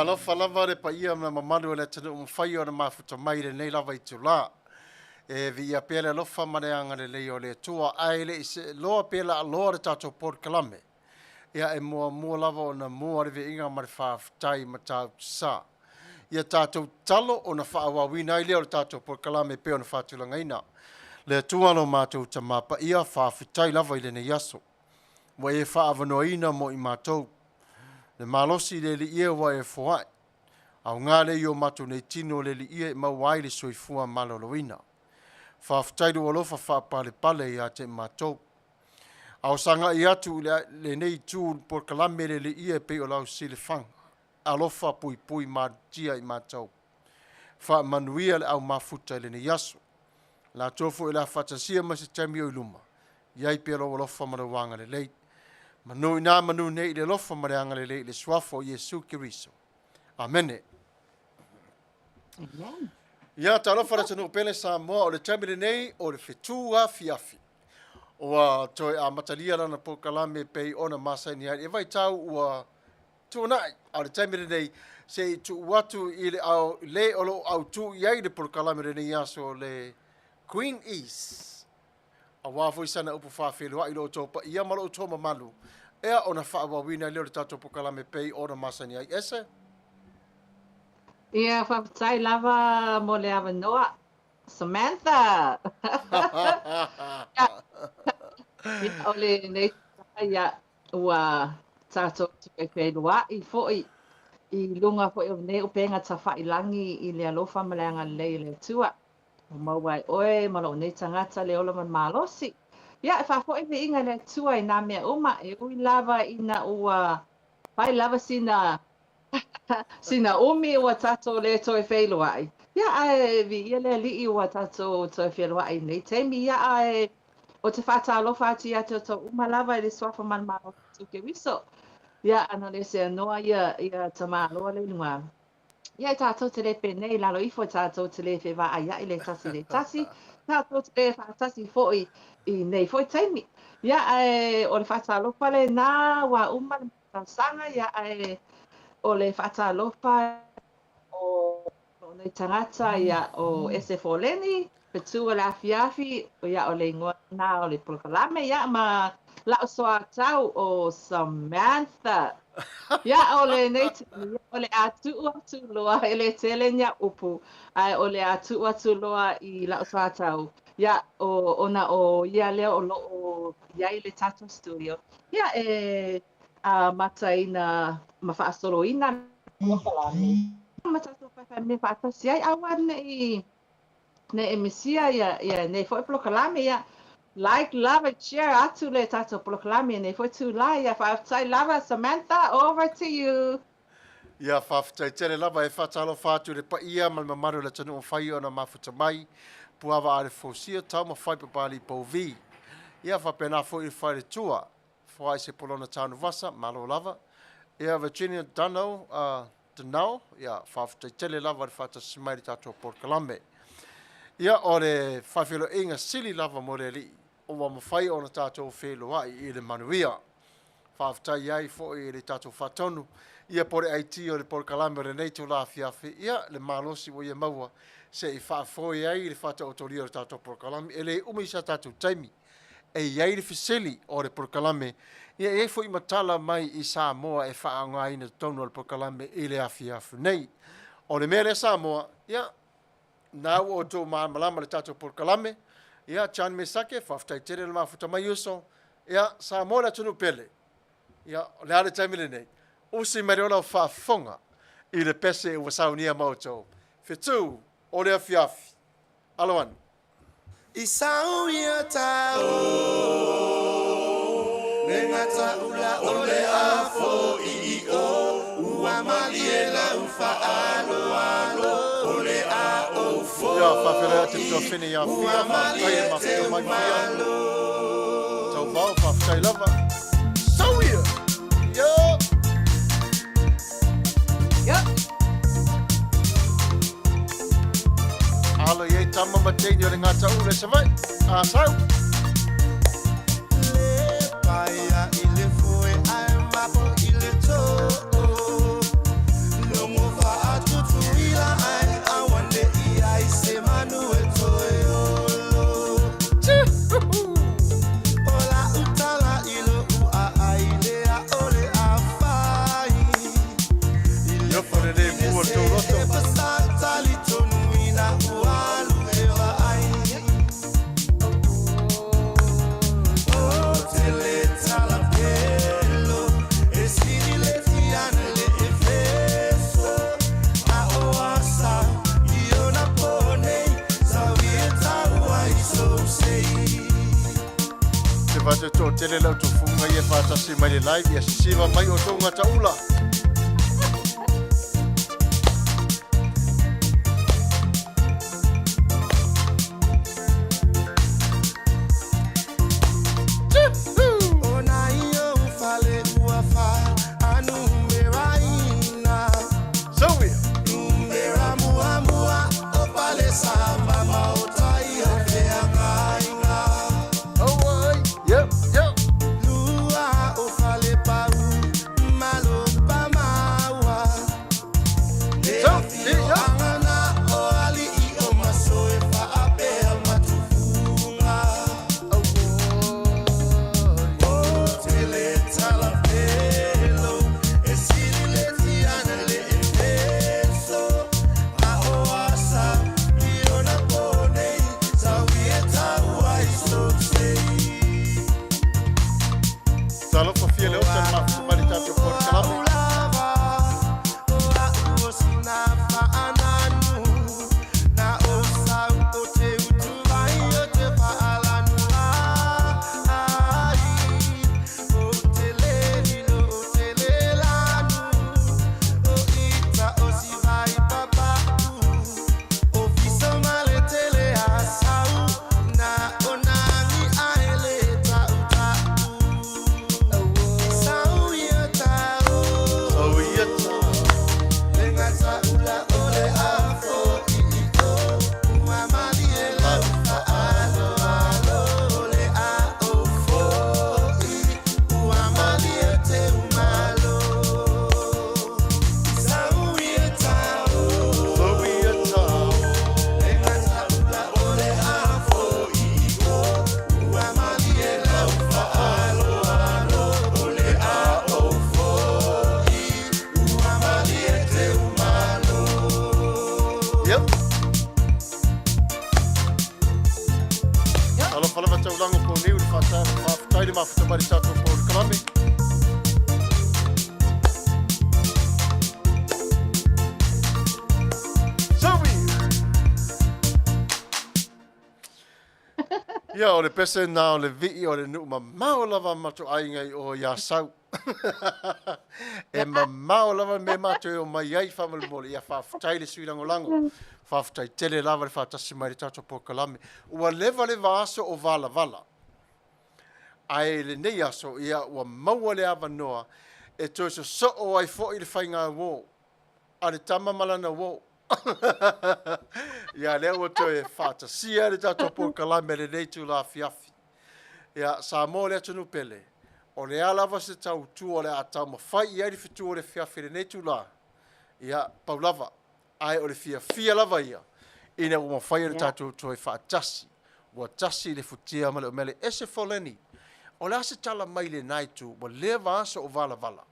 Talofa lava le paia ma le mamalu o le atunuu mafai ona mafuta mai i lenei lava itulā. E viia pea le alofa ma le agalelei o le Atua, ae le i seeloa pe laaloa le tatou polokalame. Ia e muamua lava ona mua le viiga ma le faafetai ma tautusa. Ia tatou tatalo ona faaauauina ai lea o le tatou polokalame e pei ona faatulagaina. Le Atua lo matou Tamā Paia, faafetai lava i lenei aso ua e faaavanoaina mo i matou. Le malosi i le Alii e ua e foai, aoga lea i o matou nei tino le Alii e maua ai le soifua maloloina. Faafetai i lou alofa faapalepale ia te matou. A o sagai atu i lenei itu i le polokalame le Alii e pei o lau silafaga, alofa puipui malutia i matou. Faamanuia le au mafuta i lenei aso. Latou foi o le a faatasia ma se taimi o i luma, i ai pea lou alofa ma lou agalelei. Manu ina manu nei i le alofa ma le agalelei i le suafa o Iesu Keriso. Amene. Amen. Ia, talofa le atunuu pele Samoa, o le taimi lenei o le 7 afiafi. Ua toe amatalia lana polokalame pei ona masani ai. E vaitau ua tuanai, a o le taimi lenei, se i tuu atu i le, au, le o lo o autu i ai le polokalame o lenei aso le Queen East. Aua foi sana upu faafeiloai i lo outou paia ma lo outou mamalu, ea ona faaauauina lea o le tatou polokalame pei ona masani ai. Ese? Ia, faafetai lava mo le avanoa, Samantha. Ia, o lenei ia, ua tatou toe feiloai foi i luga foi o lenei upega tafailagi i le alofa ma le agalelei o le Atua. Ua maua ai oe ma lou nei tagata le ola ma le malosi. Ia, e faafoi viiga i le Atua i nā mea uma, e ui lava ina ua fai lava sina sina umi ua tatou le toe feiloai. Ia, ae viia le Alii ua tatou toe feloai i nei taimi. Ia, ae o te faatalofa atu ia te outou uma lava i le suafa ma le malo o Iesu Keriso. Ia, ana le seanoa ia, ia tamaloa le luga. Ia, e tatou te le penei i lalo ifo, e tatou te le fevaaia'i le tasi le tasi, tatou te le faatasi foi i nei foi taimi. Ia, ae o le faatalofa lenā ua uma le tausaga, ia, ae o le faatalofa o lou nei tagata, ia, o Ese Foleni, Fetu o le afiafi, ia, o le igoa lena o le polokalame, ia, ma la'u soatau o Samantha. Ia, o lenei taimi, ia, o le a tuu atu loa, e le tele ni au upu, ae o le a tuu atu loa i la'u soatau, ia, o, ona o ia lea o lo'o i ai i le tatou studio, ia, e amataina ma faasoloina le polokalame ma tatou faifai mea faatasi ai, aua ne'i ne i misia ia, ia nei foi polokalame, ia like, love and share atu le tatou polokalame i nei foi itulā. Ia faafetai lava Samantha, over to you. Ia, faafetai tele lava. E faatalofa atu i le paia ma le mamalu o le atunuu mafai ona mafuta mai, Puava a le Fosia, Taumafai Papalii Pouvi. Ia, faapena foi i le faletua, Foai Sepolona Tanuvasa, malo lava. Ia, Virginia Dunno, Dunao, ia, faafetai tele lava le faatasi mai i le tatou polokalame. Ia, o le faafeiloaiga sili lava mo le Alii, ua mafai ona tatou feiloai i le manuia. Faafetai ai foi i le tatou faatonu, ia po o le IT o le polokalame o lenei itula afiafi, ia le malosi ua ia maua se i faafoe ai le faataotolia o le tatou polokalame. E le umi sa tatou taimi e i ai le fesili o le polokalame, ia e i ai foi ma tala mai i Samoa e faaaogaina totonu o le polokalame i le afiafi nei. O le mea lea Samoa, ia, na ua outou malamalama i le tatou polokalame. Ia, John Mesake, faafetai tele le mafuta mai uso. Ia, Samoa le atunuu pele. Ia, o le a le taimi lenei? Usi mai loa lau faafofoga i le pese ua saunia ma outou. Fetu o le afiafi. Alo ane. I sau ia tau le gata ula o le afo i i o ua malie lau faaaloalo o le a ou Ia, faafeiloai atu i le foi tuafene ia ua Fia, faafetai malie le mafuta teu mai Fia. malo. Tauvao, faafetai lava. Sau ia! Yo! Ia. Alo i ai tama ma teine o le gataula i Savaii. A sau! Le paia i le foe ae mapo i le too. vae atu toatele le au tufuga ia e faatasi mai le live, ia sisiva mai outou gataula. Talofa fia le ota le mafuta mai le tatou polokalame. Yep. Alofa lava taulaga po niu le faafetai le mafuta mai le tatou polokalame. Zoe! Ia, o le pese na o le vii o le nuu mamao lava matou aiga i o i Asau. E mamao lava me matou e o mai ai faamolemole. Ia faafetai le sui lagolago. Faafetai tele lava le faatasi mai le tatou polokalame. Ua leva le vaaso o valavala. Ae i lenei aso, ia ua maua le avanoa e toe sosoo ai foi le faigauo a le tama ma lana uo. Ia lea ua toe faatasia le tatou polokalame lenei itula afiafi. Ia, Samoa le atunuu pele, o le a lava se tautua o le a taumafai i ai le fetu o le afiafi i lenei itula, ia, pau lava, ae o le fiafia lava ia ina ua mafai ona tatou toe faatasi, ua tasi le futia ma le umele. Ese Foleni, o le a se tala mai lena itu, ua leva aso o valavala?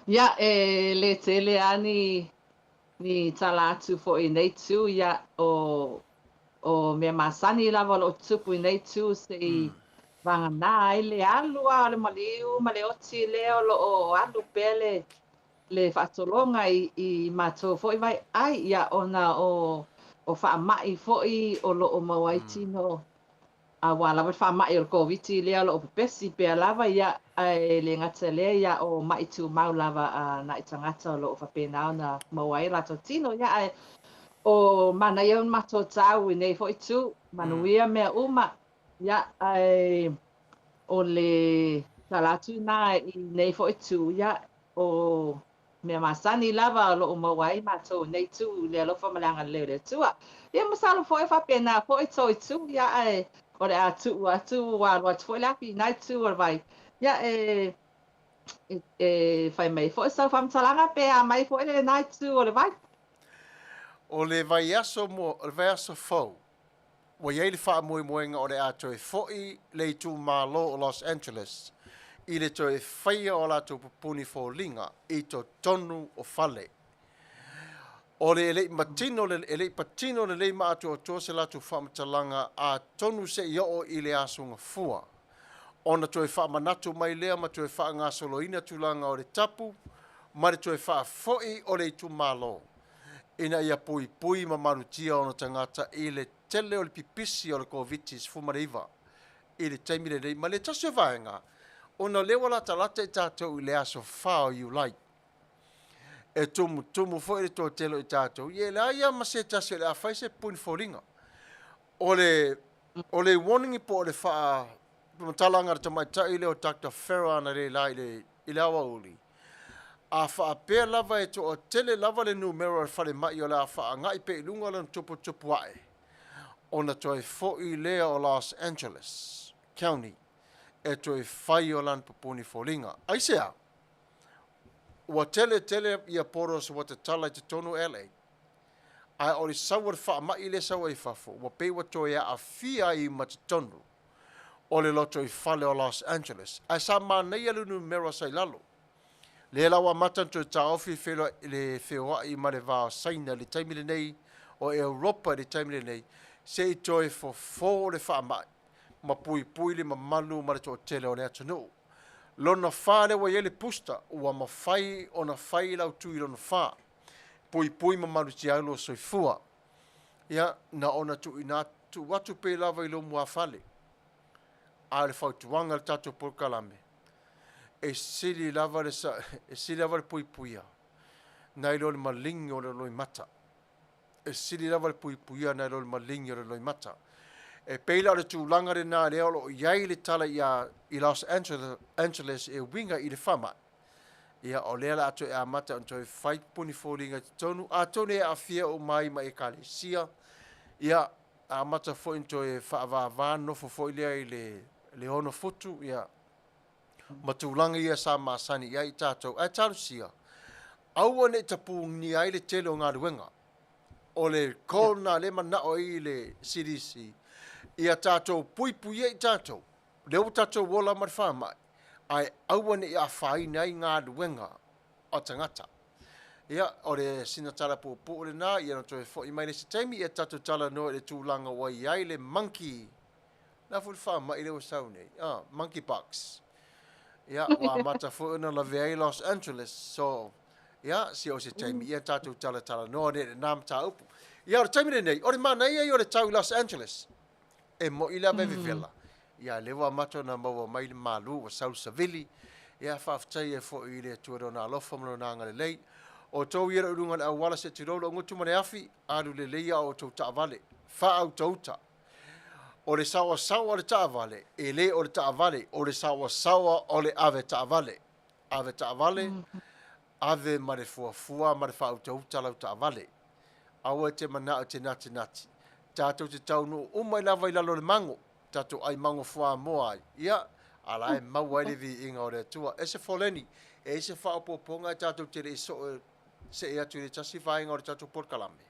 Ia, e le tele lava ni, ni tala atu foi i nei itu, ia, o, o mea masani lava o lo o tutupu i nei itu se i vagana ai le alu lava o le maliu ma le oti lea o lo o alu pea le, le faasologa i, i matou foi vaeai, ia, ona o, o faamai foi o lo o maua ai tino aua lava le faamai o le Koviti lea o lo o pepesi pea lava, ia, ae le gata i lea, ia, o maʻi tumau lava a nai tagata o lo o faapena ona maua ai o latou tino, ia, ae o manaia le matou tau i nei foi itu, manuia mea uma, ia, ae o le tala atu lena i nei foi itu, ia, o mea masani lava o lo o maua ai matou i nei itu i le alofa ma le agalelei o le Atua. Ia masalo foi e faapena foi tou itu, ia, ae o le a tuu atu ua alu atu foi le afi i na itu o le vai. Ia, e, e, e fai mai foi sau faamatalaga pe a mai foi lena itu o le vai. O le vaiaso mo, o le vaiaso fou, Ua i ai le faamoemoega o le a toe fo'i le itumalo o Los Angeles i le toe faia o a latou pupuni foliga i totonu o fale. O le e le i matino e le i patino lelei ma atoatoa se latou faamatalaga atonu se i oo i le Aso Gafua ona toe faamanatu mai lea ma toe faagasoloina tulaga o le tapu ma le toe faafoi o le itumalo. ina ia puipui ma malutia ona tagata i le tele o le pipisi o le Koviti-19 i le taimi lenei. Ma le tasi o vaega, ona o lea ua latalata i tatou i le aso 4 o Iulai, e tumutumu foi le toatele o i tatou, ia e leai lava ma se tasi o le a fai se puni foliga. O le, o le warning po o le faamatalaga a le tamaitai lea o Doctor Farah analeila i le, i le aoauli, a faapea lava e toatele lava le numera o le falemai o le a faaagai pea i luga lona tuputupu ae, ona toe foi lea o Los Angeles County e toe fai o lana pupuni foliga. Aisea? Ua tele tele ia borders ua tatala i totonu o LA, ae o le sau o le faamai lea e sau ai i fafo, ua pei ua toe aafia ai ma totonu o le lotoifale o Los Angeles. Ae sa manaia le numera sa i lalo. Lea la ua amata ona toe taofi le feoai ma le va o Saina i le taimi lenei, o Europa i le taimi lenei, se i toe fofo le faamai ma puipui le mamalu ma le toatele o le atunuu. Lona fa lea ua i ai le booster, ua mafai ona fai lau tui lona fa, puipui ma malutia ai lou soifua. Ia, na ona tuuina tuu atu pea lava i lou muafale. A o le fautuaga i le tatou polokalame, e sili lava le, e sili lava le puipuia nai lo le maligi o le loimata. E sili lava le puipuia nai lo le maligi o le loimata. E pei la o le tulaga lena lea o lo o i ai le tala ia i Los Angeles e uiga i le faamai. Ia, o lea la a toe amata ona toe fai puni foliga i totonu, atonu e aafia uma ai ma ekalesia. Ia, amata foi ona toe faavavā nofo foi lea i le, le 6 futu, ia, ma tulaga ia sa masani i ai i tatou. Ae talosia, aua ne i tapunia ai le tele o galuega. O le call lena lea e manao ai le CDC, ia tatou puipuia i tatou, lea ua tatou ola ma le faamai, ae aua ne i afaina ai galuega a tagata. Ia, o le sina tala puupuu lena, ia na toe foi mai le isi taimi, ia tatou talanoa i le tulaga ua i ai le monkey, le a foi le faamai lea ua sau nei, ah, monkey pox. Ia, ua amata foi ona lavea ai Los Angeles, so, ia, si o se taimi, ia tatou talatalanoa nei i lena mataupu. Ia, o le taimi lenei, o le manaia ia o le tau i Los Angeles, E moʻi le ave vevela, ia lea ua amata ona maua mai le malu ua sau le savili, ia faafetai ai foi i le Atua i Lona alofa ma Lona agalelei. O outou ia o lo o i luga o le auala se i tulou lou gutu ma le afi, alu lelei a outou taavale, faautauta. O le saoasaoa o le taavale, e le o le taavale, o le saoasaoa o le ave taavale. Ave taavale, ave ma le fuafua ma le faautauta lau taavale. Aua e te manao e te natinati. Tatou te taunuu uma i lava i lalo o le mago, tatou ai mago fuamoa ai, ia, a la e maua ai le viiga o le Atua. E se foleni, e i ai se faaopoopoga e tatou te le i soo see atu i le tasi vaega o le tatou polokalame?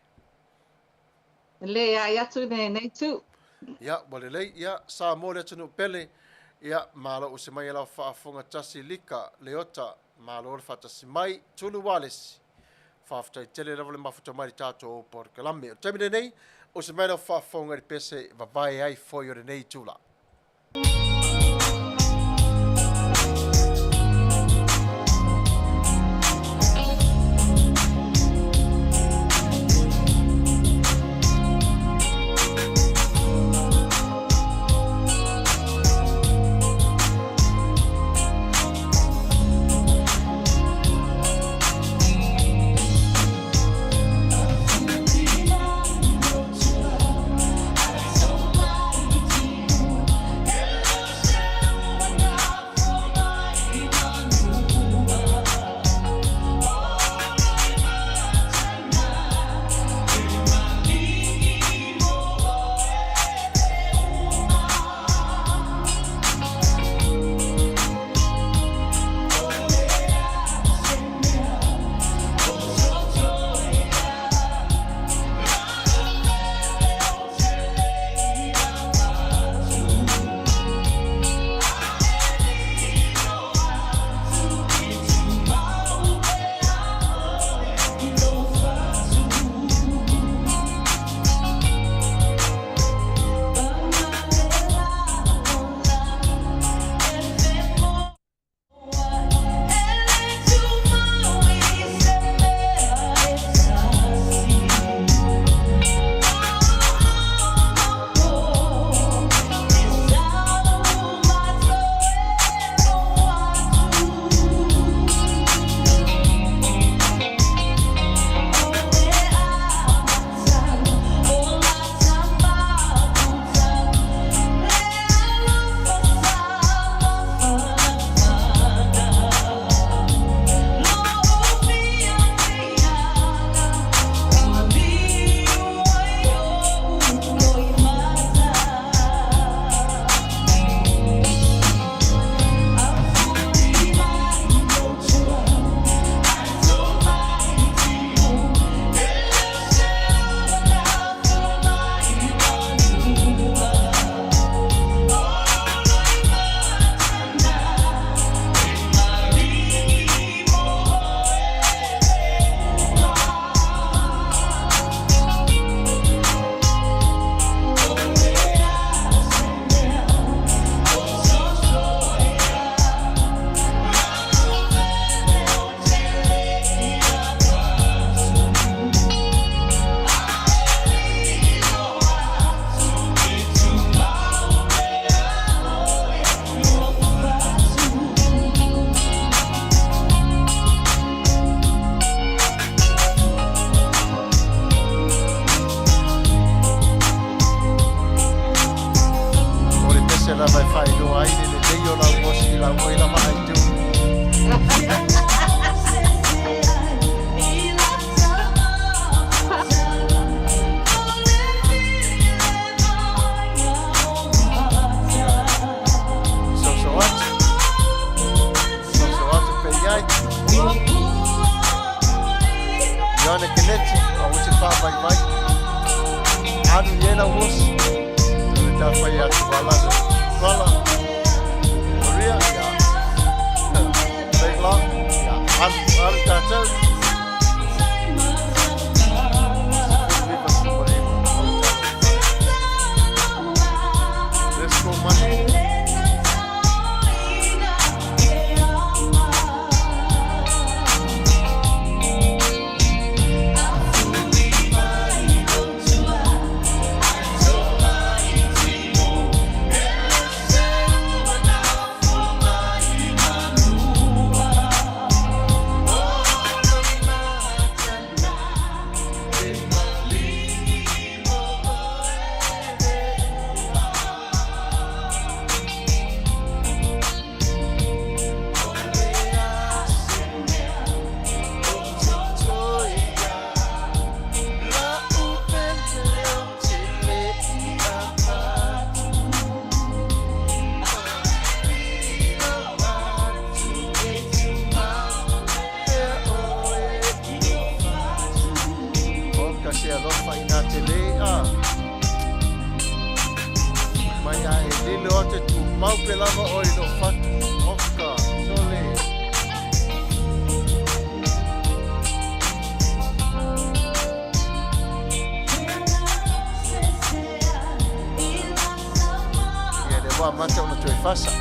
Leai atu i lenei itu. Ia, ua lelei. Ia, Samoa le atunuu pele. Ia, malo use mai e lau faafofoga tasi Lika Leota. Malo le faatasi mai. Tulu Walesi. Faafetai tele lava le mafuta mai i le tatou polokalame. O le taimi lenei, use mai lau faafofoga i le pese vavae ai foi o lenei itula. Ioane Keneti, aua e te faavaivai. Alu i ai lau osi. O le ta fai atu ala le Tuala. Maria, ia. Big love. Ia, alu, alu tatou. Let's go, money. O ka se alofa i nā te lē a mai a e lilo atu e tumau pe lava oe i lou fatu. Oka, sole. Ia lea ua amata ona toe fasa.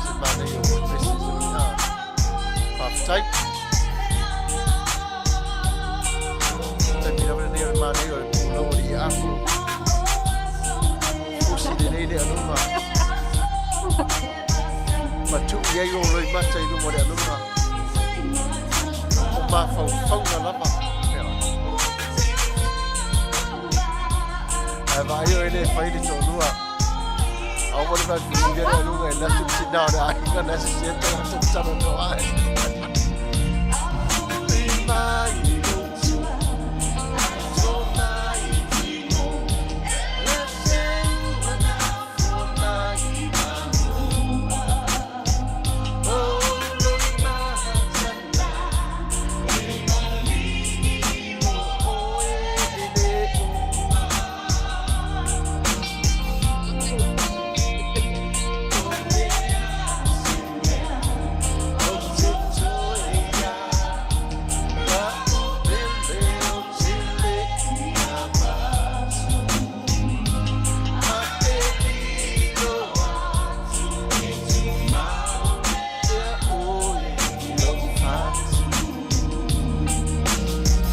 Se manaia o pese se ah. Faafetai. Taimi lava lenei o le manaia o le pulou o le iafu. Fusi lelei le aluga. Matuu i ai ou loimata i luma o le aluga. O mafaufauga lava. Ae vaai o e le fai le toalua. Aua le vaifilifilia le aluga e latu le tina o le aiga na se se tagata talanoa ai.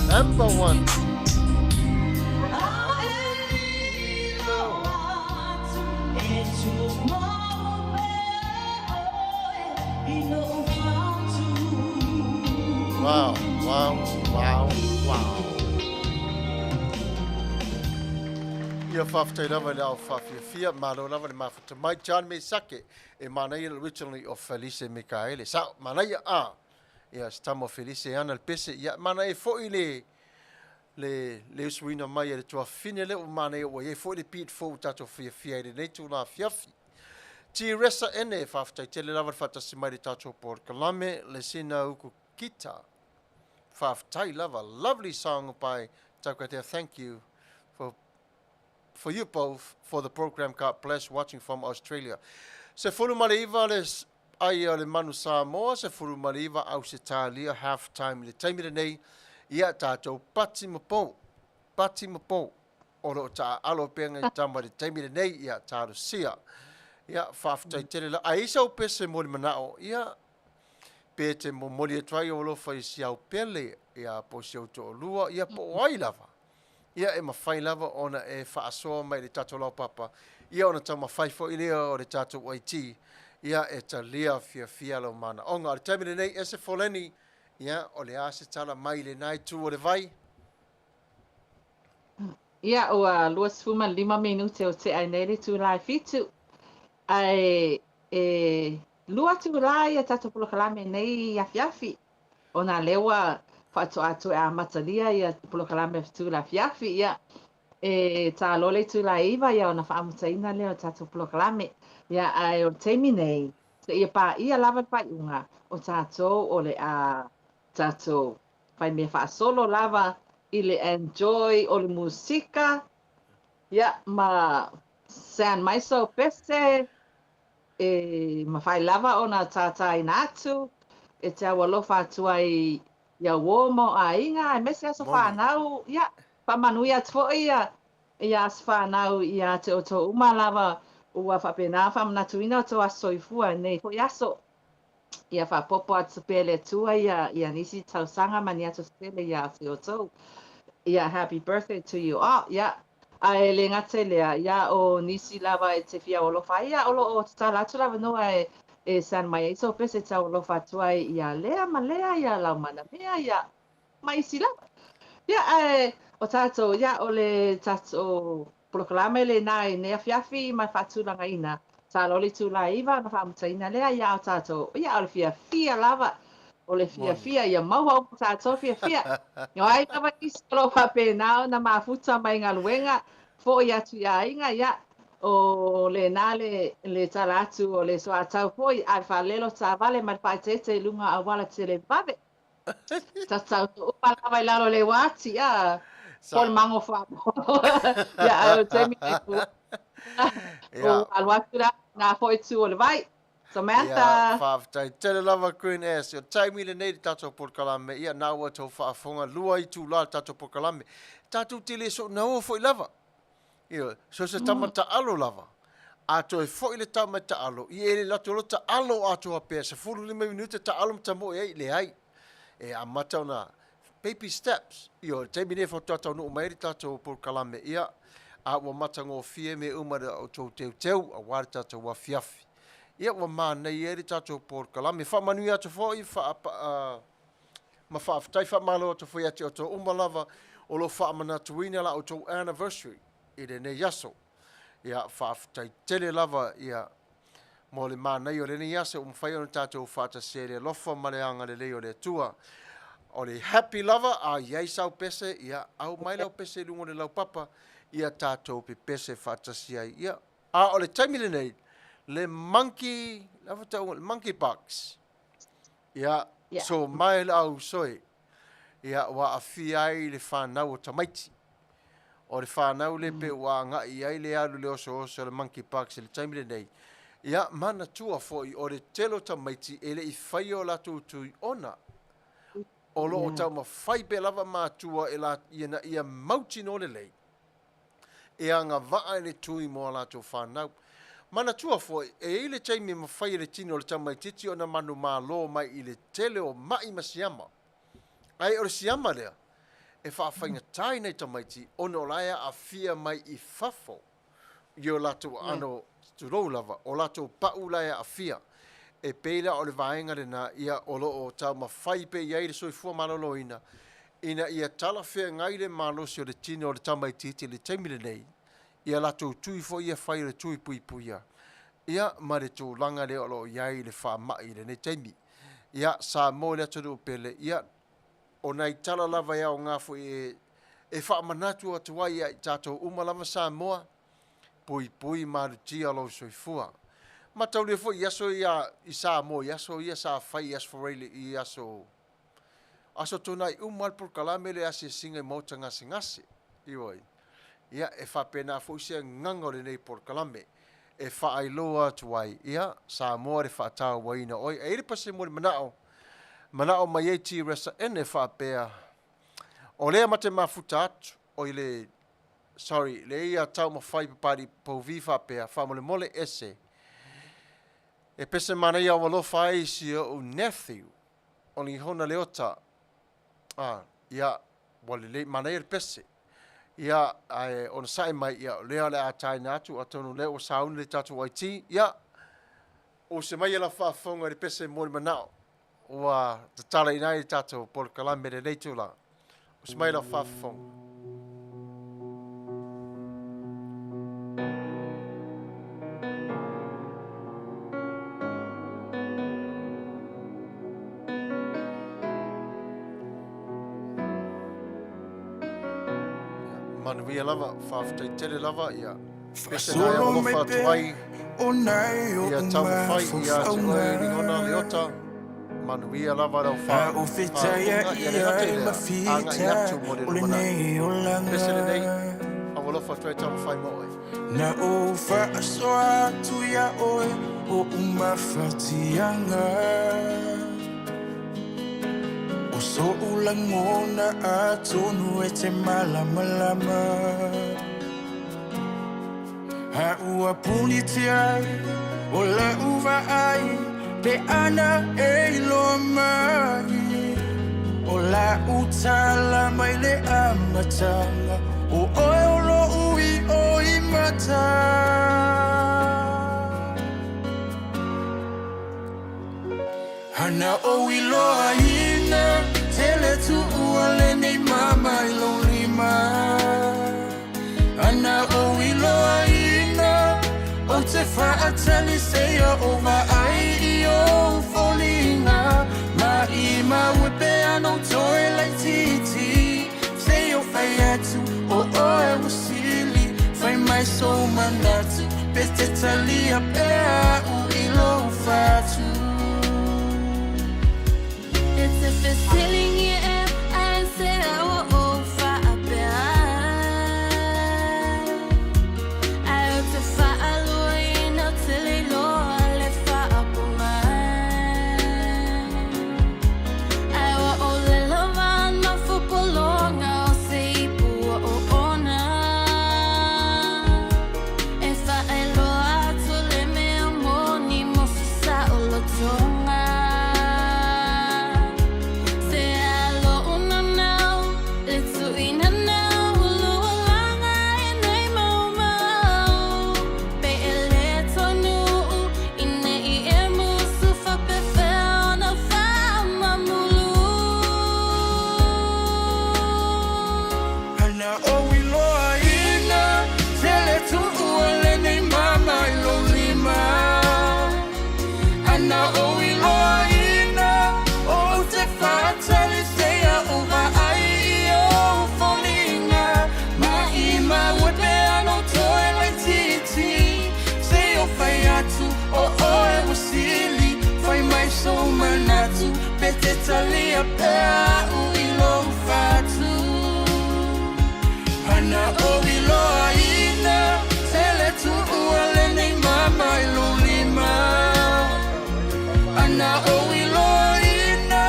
Number one. Wow, wow, wow, wow. Ia faafetai lava i le ao faafiafia, malo lava le mafuta mai. John Mesake, e manaia originally o Felice Mikaele. Sao, manaia a. Ia, se tama o Felice e ana le pese. Ia, manaia foi le le le usuina mai e le tuafafine lea ua manaia ua i ai foi le beat fou ua tatou fiafia ai i lenei tula afiafi. Tiresa ene, faafetai tele lava le faatasi mai i le tatou polokalame, le sina uku kita. Faafetai lava, lovely song by Taukatea, thank you for for you both for the program, God bless, watching from Australia. 19 le ai a le Manu Samoa, 19 Ausetalia, half time i le taimi lenei, ia tatou pati ma pou, pati ma pou, o lo o taaalo pea ngai tama i le taimi lenei, ia talosia. Ia, faafetai tele la. Ai sau pese mo le manao, ia, pe te momoli atu ai o alofa i si au pele, ia, po o si ou toalua, ia, po o ai lava. Ia, e mafai lava ona e faasoa mai i le tatou laupapa, ia ona taumafai foi lea o le tatou IT, ia, e talia fiafia lou manaoga. O le taimi lenei, ese Foleni, ia, o le a se tala mai i lena itu o le vai? Ia, ua 25 minute o tea ai nei le itula e fitu. Ae e lua itula ia tatou polokalame nei afiafi. Ona lea ua faatoa toe amatalia ia polokalame itula afiafi. Ia, E talo le itula e 9 ia ona faamutaina lea o le tatou polokalame. Ia ae o le taimi nei, seia paia lava le faaiuga, o tatou o le a tatou fai mea faasolo lava i le enjoy o le musika, ia ma send mai sou pese, e mafai lava ona tātāina atu, e te aualofa atu ai ia uō ma o aiga, aemaise aso fanau, ia, faamanuia atu foi ia, ia aso fanau ia te outou uma lava ua faapena faamanatuina o tou aso soifua i lenei foi aso. Ia faaopoopo atu pea e le Atua ia, ia nisi tausaga ma ni aso se tele ia te outou. Ia, happy birthday to you all. Ia, ae le gata i lea, ia, o nisi lava e te fia aualofa ai, ia, o lo o tatala atu le avanoa e, e send mai ai sou pese e te aualofa atu ai ia Lea ma Lea, ia Laumana-mea, ia, ma isi lava. Ia, ae o tatou, ia, o le tatou polokalame lenā i lenei afiafi ma le faatulagaina, talo le itula e 9 ona faamutaina lea, ia, a o tatou, ia, o le fiafia lava, o le fiafia, ia maua uma tatou fiafia. O ai lava nisi o lo o faapena ona mafuta mai galuega, foi atu i aiga, ia, o lenā le, le tala atu o le soatau foi, a e faalelo taavale ma le faaeteete i luga o auala televave. Tatau uma lava i lalo o le uati, a, po o le magofa. Ia, ae o le taimi nei, ua alu atu la lena foi itu o le vai. Samantha. Ia, faafetai tele lava Queen S. O le taimi lenei i le tatou polokalame, ia, na ua outou faafofoga, 2 itula le tatou polokalame. Tatou te le soonaua foi lava. Ioe, so se tama taalo lava, a toe foi le tama e taalo, ia e le lato loa taalo atoa pea, 15 minute taalo ma tamoe ai, leai. E amata ona baby steps. Ioe, le taimi lenei faatoa taunuu mai ai le tatou polokalame, ia, a ua matagofie mea uma i la outou teuteu aua le tatou afiafi. Ia, ua manaia ai le tatou polokalame. Faamanuia atu foi, faa, ma faafetai faamalo atu foi ia te outou uma lava o lo o faamanatuina la outou anniversary i lenei aso. Ia, faafetai tele lava ia mo le manaia o lenei aso ua mafai ona tatou faatasi ai i le alofa ma le agalelei o le Atua. O le happy lava, a i ai sau pese, ia aumai lau pese i luga o le laupapa, ia tatou pepese faatasi ai. Ia, a o le taimi lenei, le monkey, le a tauga, le monkey box. Ia, Yeah. so mai le au soe, ia, ua aafia ai le fanau o tamaiti. O le fanau le pe ua agai i ai le alu le osooso o le monkey pox i le taimi lenei. Ia, manatua foi, o le tele o tamaiti e le i faia o latou tui ona o lo o taumafai pea lava matua e la, ina ia mautinoa lelei e agavaa i le tui mo a latou fanau. Manatua foi, e i ai le taimi e mafai e le tino o le tamaitiiti ona manumalo mai i le tele o ma'i ma siama. Ae o le siama lea, e faafaigata i nai tamaiti ona o la e aafia mai i fafo i o latou aano, tulou lava, o latou pa'u la e aafia. E pei la o le vaega lena ia o lo o taumafai pea i ai le soifua maloloina ina ia talafeagai le malosi o le tino o le tamaitiiti i le taimi lenei, ia latou tui foi ia fai o le tui puipuia, ia ma le tulaga lea o lo o i ai le faamai i lenei taimi. Ia, Samoa i le atunuu pele, ia, o nai tala lava e aoga foi e, e faamanatu atu ai ia i tatou uma lava Samoa, puipui malutia lou soifua. Mataulia foi i aso ia i Samoa i aso ia sa fai i Aso Faraile i aso Aso Toonai uma lava le polokalame lea asiasiga i maota gasegase. Ioe. Ia, e faapena foi se agaga o lenei polokalame e faailoa atu ai, ia, Samoa le faatauaina o oe. E i ai le pasi mo le manao, manao mai ai Teresa Ene faapea, o lea ma te mafuta atu, oi le, sorry, le ia taumafai papali pouvi faapea, faamolemole ese, e pese manaia au alofa ai si ou nephew, o Lihona Leota, a, ia, ua lelei, manaia le pese. Ia, ae onosai mai, ia, o lea o le a taina atu, atonu o lea ua sauni le tatou IT, ia, use mai e lau faafofoga i le pese mo le manao, ua tatalaina ai le tatou polokalame i lenei itula. Use mai lau faafofoga. Manuia lava, faafetai tele lava, ia pese na e alofa atu ai, ia taumafai ia te oe Ligona Leota, manuia lava lau faafofoga, ia le gata i lea, agai atu mo le lumanai. Pese lenei, aualofa atu ai taumafai mo oe. Na ou faasoa atu iā oe oʻu mafatiaga, O soʻu lagona atonu e te malamalama, A ua punitia o laʻu vaai pe ana e iloa mai, O laʻu tala mai le amataga, O oe o loʻu iʻo i mata. Ana ou iloaina tele tuua lenei mama i lou lima. Ana ou iloaina ou te faatali seia ou vaai i ou foliga. Maimau e pe ana ou toe laitiiti seia ou fai atu o oe ua sili. Fai mai sou manatu pe te talia pea au i lou fatu. E te fesiligia ea aisea ua ou faapea ai, Ae ou te faaluaina ou te le iloa le faapoga. Ae ua ʻōlelo vaanofo pologa o se ipu ua oona. E faailoa atu le mea moni mo se saolotoga. Se alo unanau, le tuinanau, ulualaga e nei maumau. Pe e le taunuu i nei e musu faapefea ona faamamulu. Ana ou iloaina tele tuua lenei mama i lou lima. Ana ou iloaina ou te faatali seia ou vaai i ou foliga. Maimau e pe ana ou toe laitiiti seia ou fai atu o oe ua sili. Fai mai sou manatu pe te talia pea au i lou fatu. Ana ou iloaina tele tuua lenei mama i lou lima. Ana ou iloaina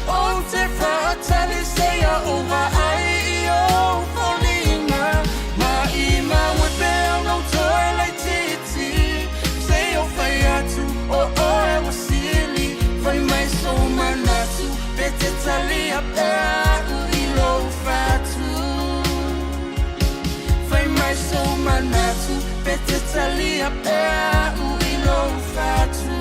ou te faatali seia ou vaai i ou foliga. Maimau e pe ana ou toe laitiiti seia ou fai atu o oe ua sili. Fai mai sou manatu pe te talia pea au i lou fatu. Fai mai sou manatu pe te talia pea au i lou fatu.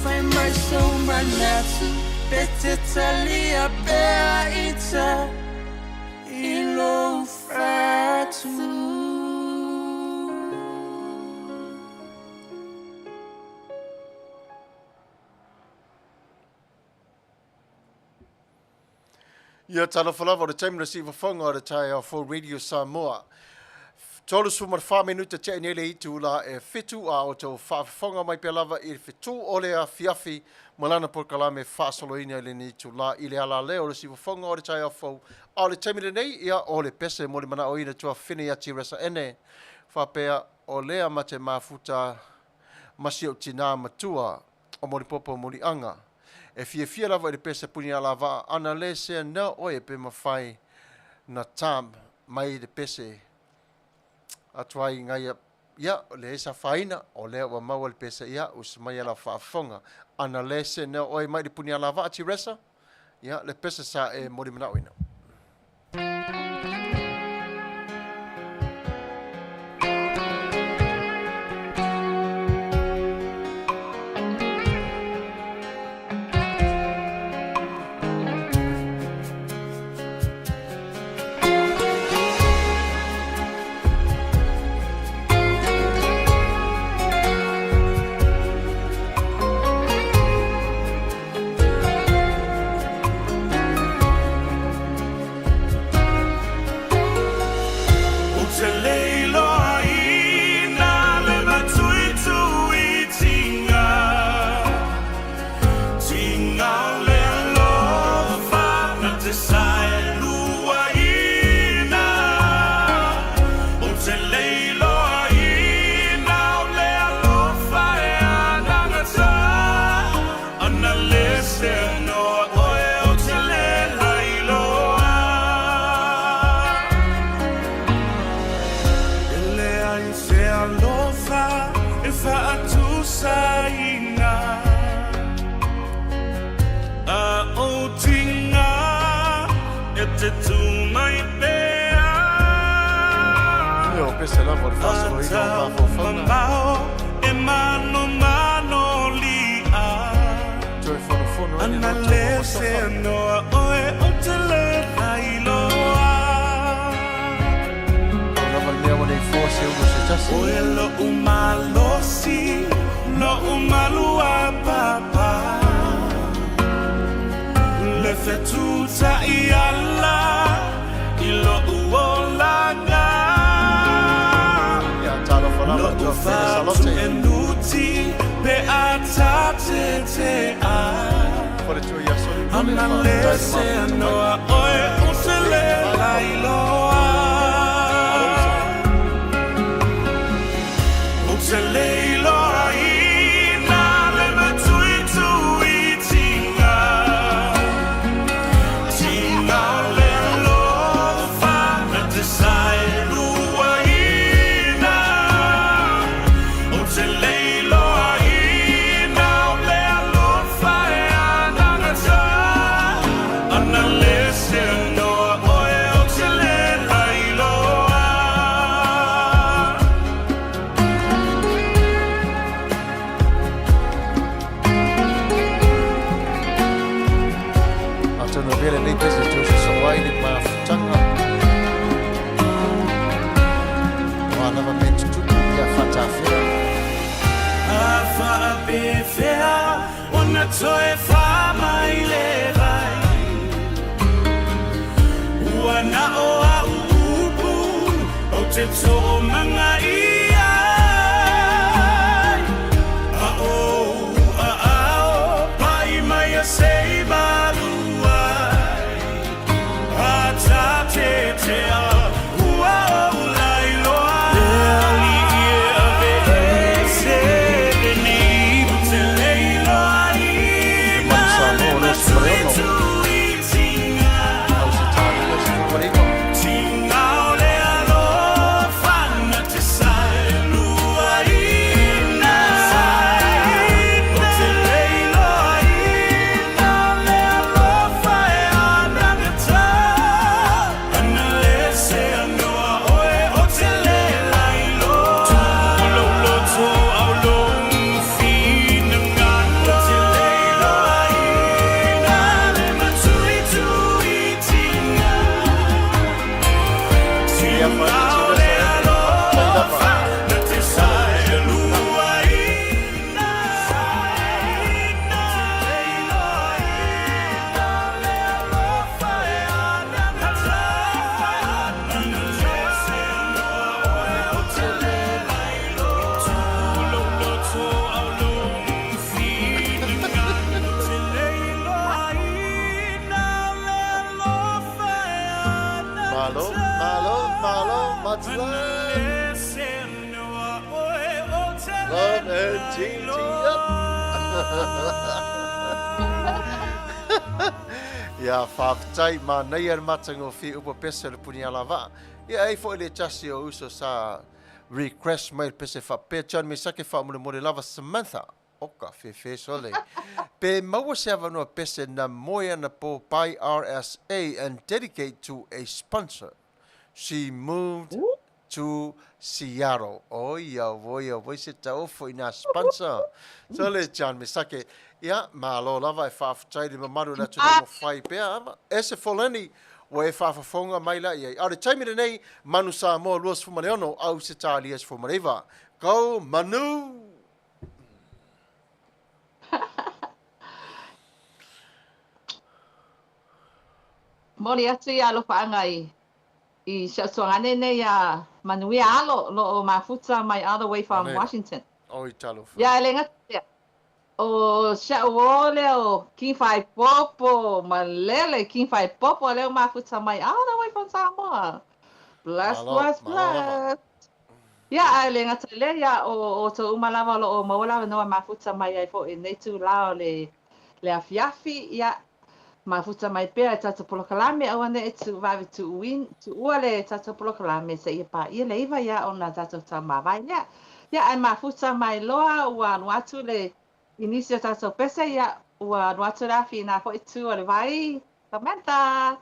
Fai mai sou manatu pe te talia pea ita i lou fatu. Ia talofa lava o le taimi na siufofoga o le taeao fou Radio Samoa. 34 minute tea nei le itula e 7 a o tou faafofoga mai pea lava i le fetu o le afiafi ma lana polokalame faasoloina i lenei itula i le alaleo o le siufofoga o le taeao fou. A o le taimi lenei, ia o le pese mo le manaoina tuafafine ia Tiresa Ene faapea o lea ma te mafuta ma si ou tinā matua o Molipopo Moliaga. E fiafia lava i le pese puni alavaa ana le sea na oe pe mafai na tam mai le pese atu ai ngai ia le esa faina o lea ua maua le pese ia us mai ala faafofoga ana le se na oe mai le puni alavaa Tiresa ia le pese sa e moli manaoina. pese lava o le faasoloina o mafaufauga. Toe fonofono ai le loto ma masofa. Pau lava le mea ua le ifoa se ulu o se tasi. Ia, talofa lava i tua fele salote. Faletua ia Soli Pule, faafetai le mafuta mai. Malo uso. Atonu avea lenei pese e toe sosoo ai le mafutaga o a lava mea tutupu ia faatafea. Le Manu Samoa 26, Ausetalia 19. Ia whai te tira sa e, whai lava. Malo, malo, malo, much love. Love and GG up. Ia, whawhetai, mānaia le matagofie upa pese o le puni ala vaa. Ia, ei foi le tasi o uso sa request mai le pese whapea. John Mesake whaamolemole lava Samantha. Oka, fefe sole. Pe maua se avanoa pese na moe ana po by RSA and dedicate to a sponsor. She moved to Seattle. Oi auoi auoi se taofo i nā sponsor. Sole John Mesake. Ia, malo lava e faafetai i le mamalu o le atunuu mo whai pea ava. Ese Foleni, ua e faafofoga mai la i ai. A o le taimi lenei, Manu Samoa 26, Ausetalia 19. Go Manu! Momoli atu ia alofaaga i i si au tuagane nei ia Manuia Alo o lo o mafuta mai all the way from Ane. Washington. Oi talofa. Ia e le gata lea, o si au uō lea o King Faipopo, malele King Faipopo lea ua mafuta mai all the way from Samoa. Bless, Malo, bless, malo lava. bless. Ia, ae le gata i lea, ia, o outou uma lava o lo o maua le avanoa e mafuta mai ai foi i lenei itulā o le, le afiafi, ia, mafuta mai pea i tatou polokalame, aua ne i tuuvave tuuina, tuua le tatou polokalame seia paia le iva, ia, ona tatou taumavae lea. Ia, ae mafuta mai loa ua alu atu le, i nisi o tatou pese, ia, ua alu atu le afi i nā foi itu o le vai. Samantha!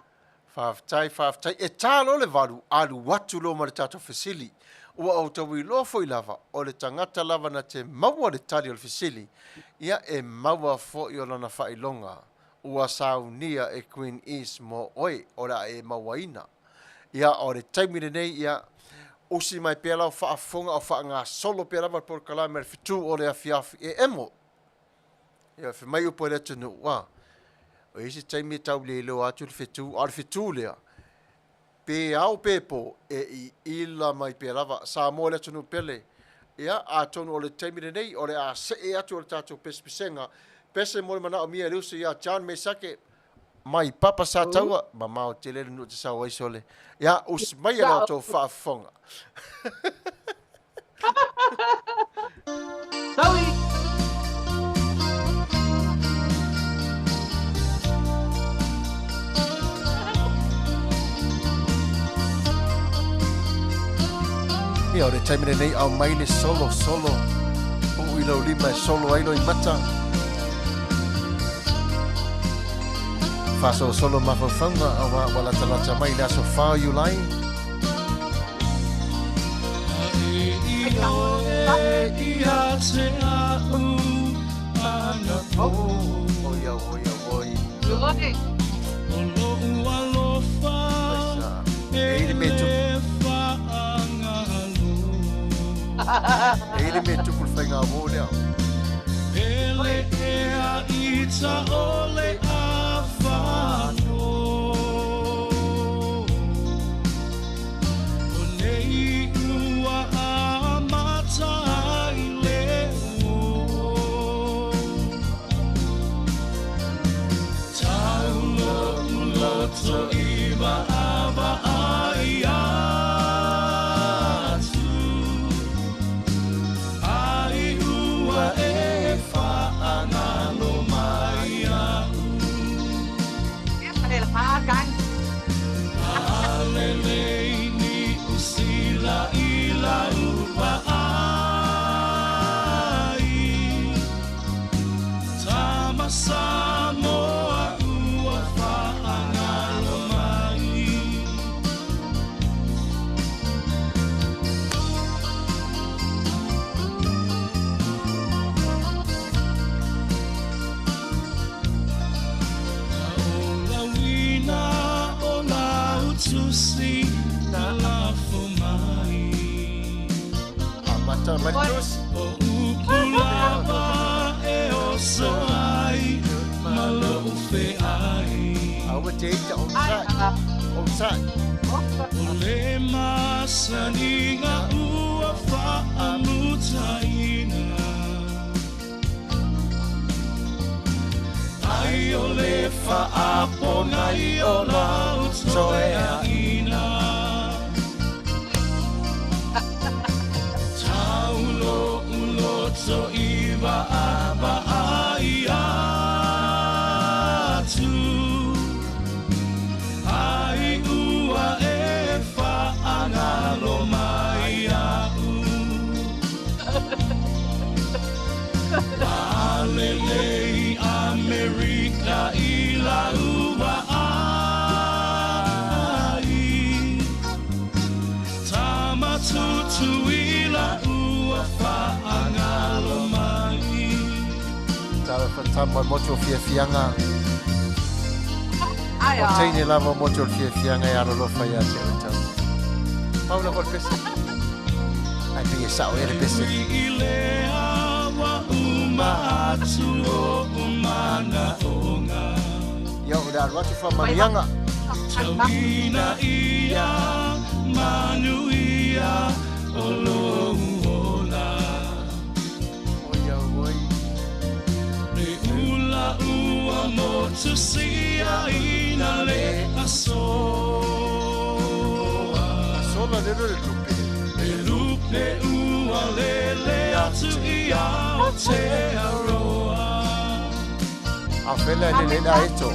Faafetai, faafetai. E ta loa le valu, alu atu loa ma le tatou fesili. Ua ou tau iloa foi lava, o le tagata lava na te maua le tali o le fesili, ia e maua foi o lana faailoga ua saunia e Queen East mo oe o le a e mauaina. Ia, o le taimi lenei, ia, usi mai pea lau faafofoga o faagasolo pea lava le polokalame a le fetu o le afiafi e emo. Ia, fai mai upu a le atunuu, a, o isi taimi e tau le iloa atu le fetu, a o le fetu lea, Pe ao pe po, e iila mai pea lava. Samoa le atunuu pele. Ia, atonu o le taimi lenei, o le a see atu o le tatou pesepesega. Pese mo le manaomia e le uso ia John Mesake, mai Papa Sataua, mamao tele le nuu te sau ai sole. Ia, usi maia le outou faafofoga. Sorry. Ia, o le taimi lenei au mai le solo, solo. Uu i lau lima e solo ai loimata. Faasolosolo mafaufauga aua ua latalata mai le aso 4 o Iulai. Oi au, oi au, oi. Oi. E i le mea tupu. E i le mea tupu le faiga uō lea. Amata mai le tusi. Aua te ita o sai. O sai. Talofa tama motu o fiafiaga. Ai O a. teine lava o motu o le fiafiaga e alolofa ia te oe tau. Pau lava o le pese. Ai pei e sao ea le pese. Ia o le alu atu faamanuiaga. Oi au oi. Sola le le lupe. A fela le le la eto.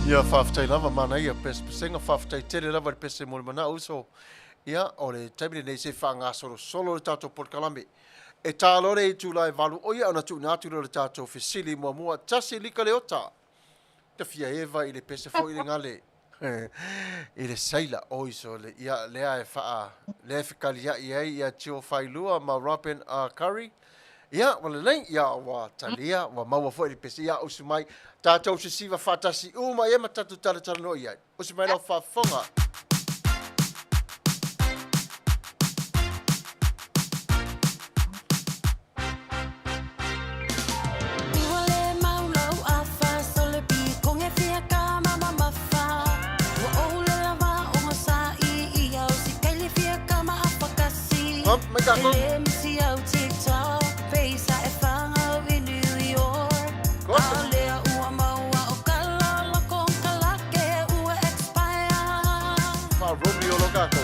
Ia, faafetai lava, manaia pesepesega, faafetai tele lava i le pese mo le manao uso. Ia, o le taimi lenei se i faagasolosolo le tatou polokalame. E ta loa le itula e 8, o ia ona tuuina atu lea o le tatou fesili muamua, tasi lika le ota. Ta fia eva i le pese foi le gale i le saila oi sole. Ia, lea e faa, lea e fekaliai ai ia Tio Failua ma Robin Curry. Ia, ua lelei, ia, ua talia, ua maua foi le pese. Ia, usu mai, tatou sisiva faatasi uma ia ma tatou talatalanoa i ai. Usu mai lau faafofoga. Hop, mai tātou. Wha-Romeo lo kātou.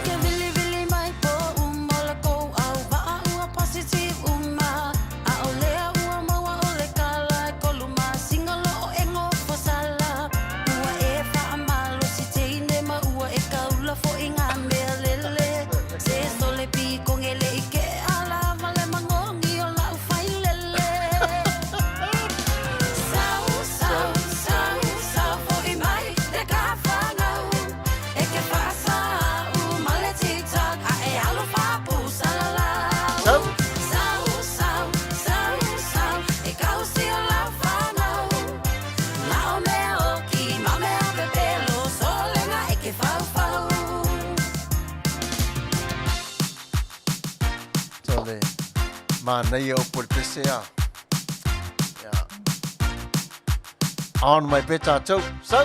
Tole, manaia o pole pese a. Yeah. On mai pe tātou. So.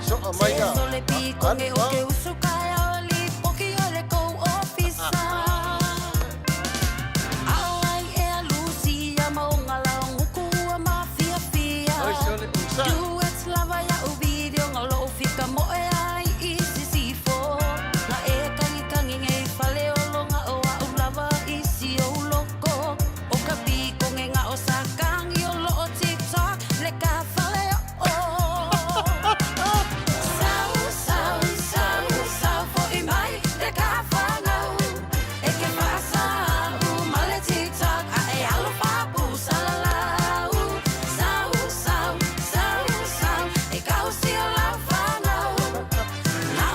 So'a mai a. Oi sole, usa.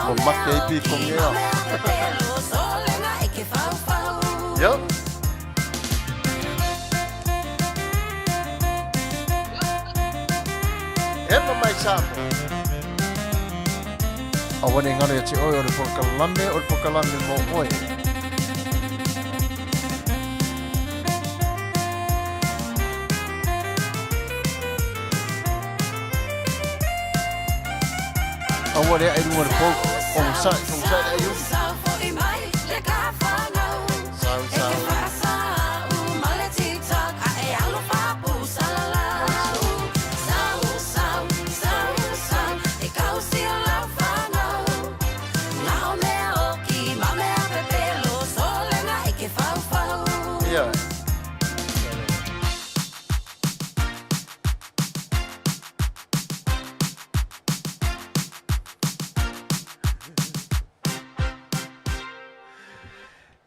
Ua make ai pīkongi ea. Yup. Hema mai Samoa. Aua ne ngaro ia te oe o le polokalame, o le polokalame mo oe. Aua lea e runga le pou, o ngusai, o ngusai le aiuli. Sau, sau. Ia.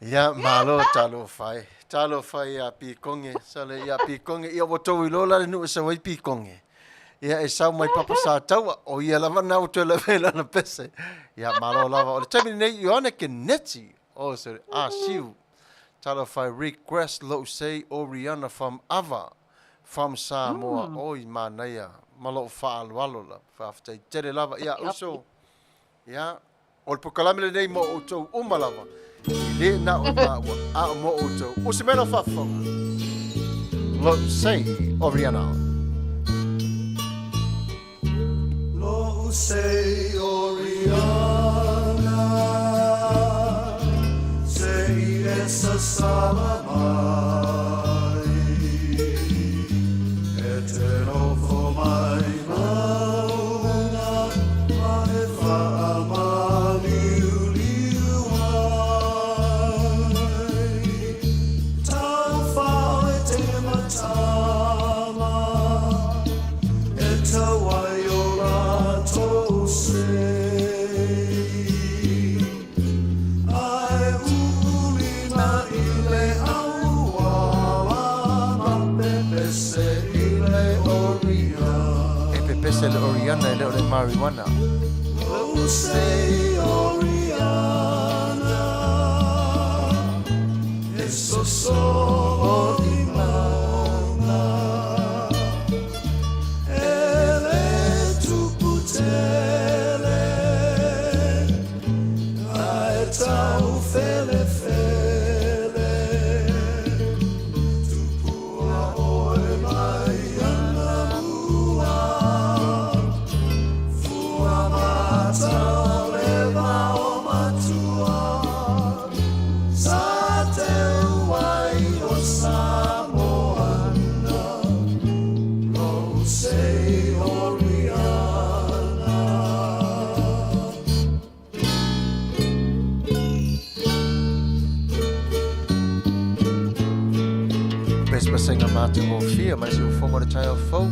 Ia, malo talofa e. Talofa ia Pikonge. Sale ia Pikonge. Ia ua tou iloa la le nuu e sau ai Pikonge. Ia e sau mai papa sa taua. O ia lava na ua toe lawe lana pese. Ia malo lava. O le taimi lenei Ioane Keneti. Oh, sorry. Ah, siu. Talofa e request lou sei o Rihanna from Ava. From Samoa. Oi, manaia. Ma lou faaaloalo lava. Faafetai tele lava. Ia, uso. Ia, o le polokalame lenei mo outou uma lava. E le na o maua, a o mo outou. O se mea faafofoga. Lou sei o Rihanna. Lou sei o Rihanna, sei e sasala mai, e te nofo mai maua. ese le Oriana e le o le marijuana. Pespesenga matagofie mai siufoga o le taeao fou.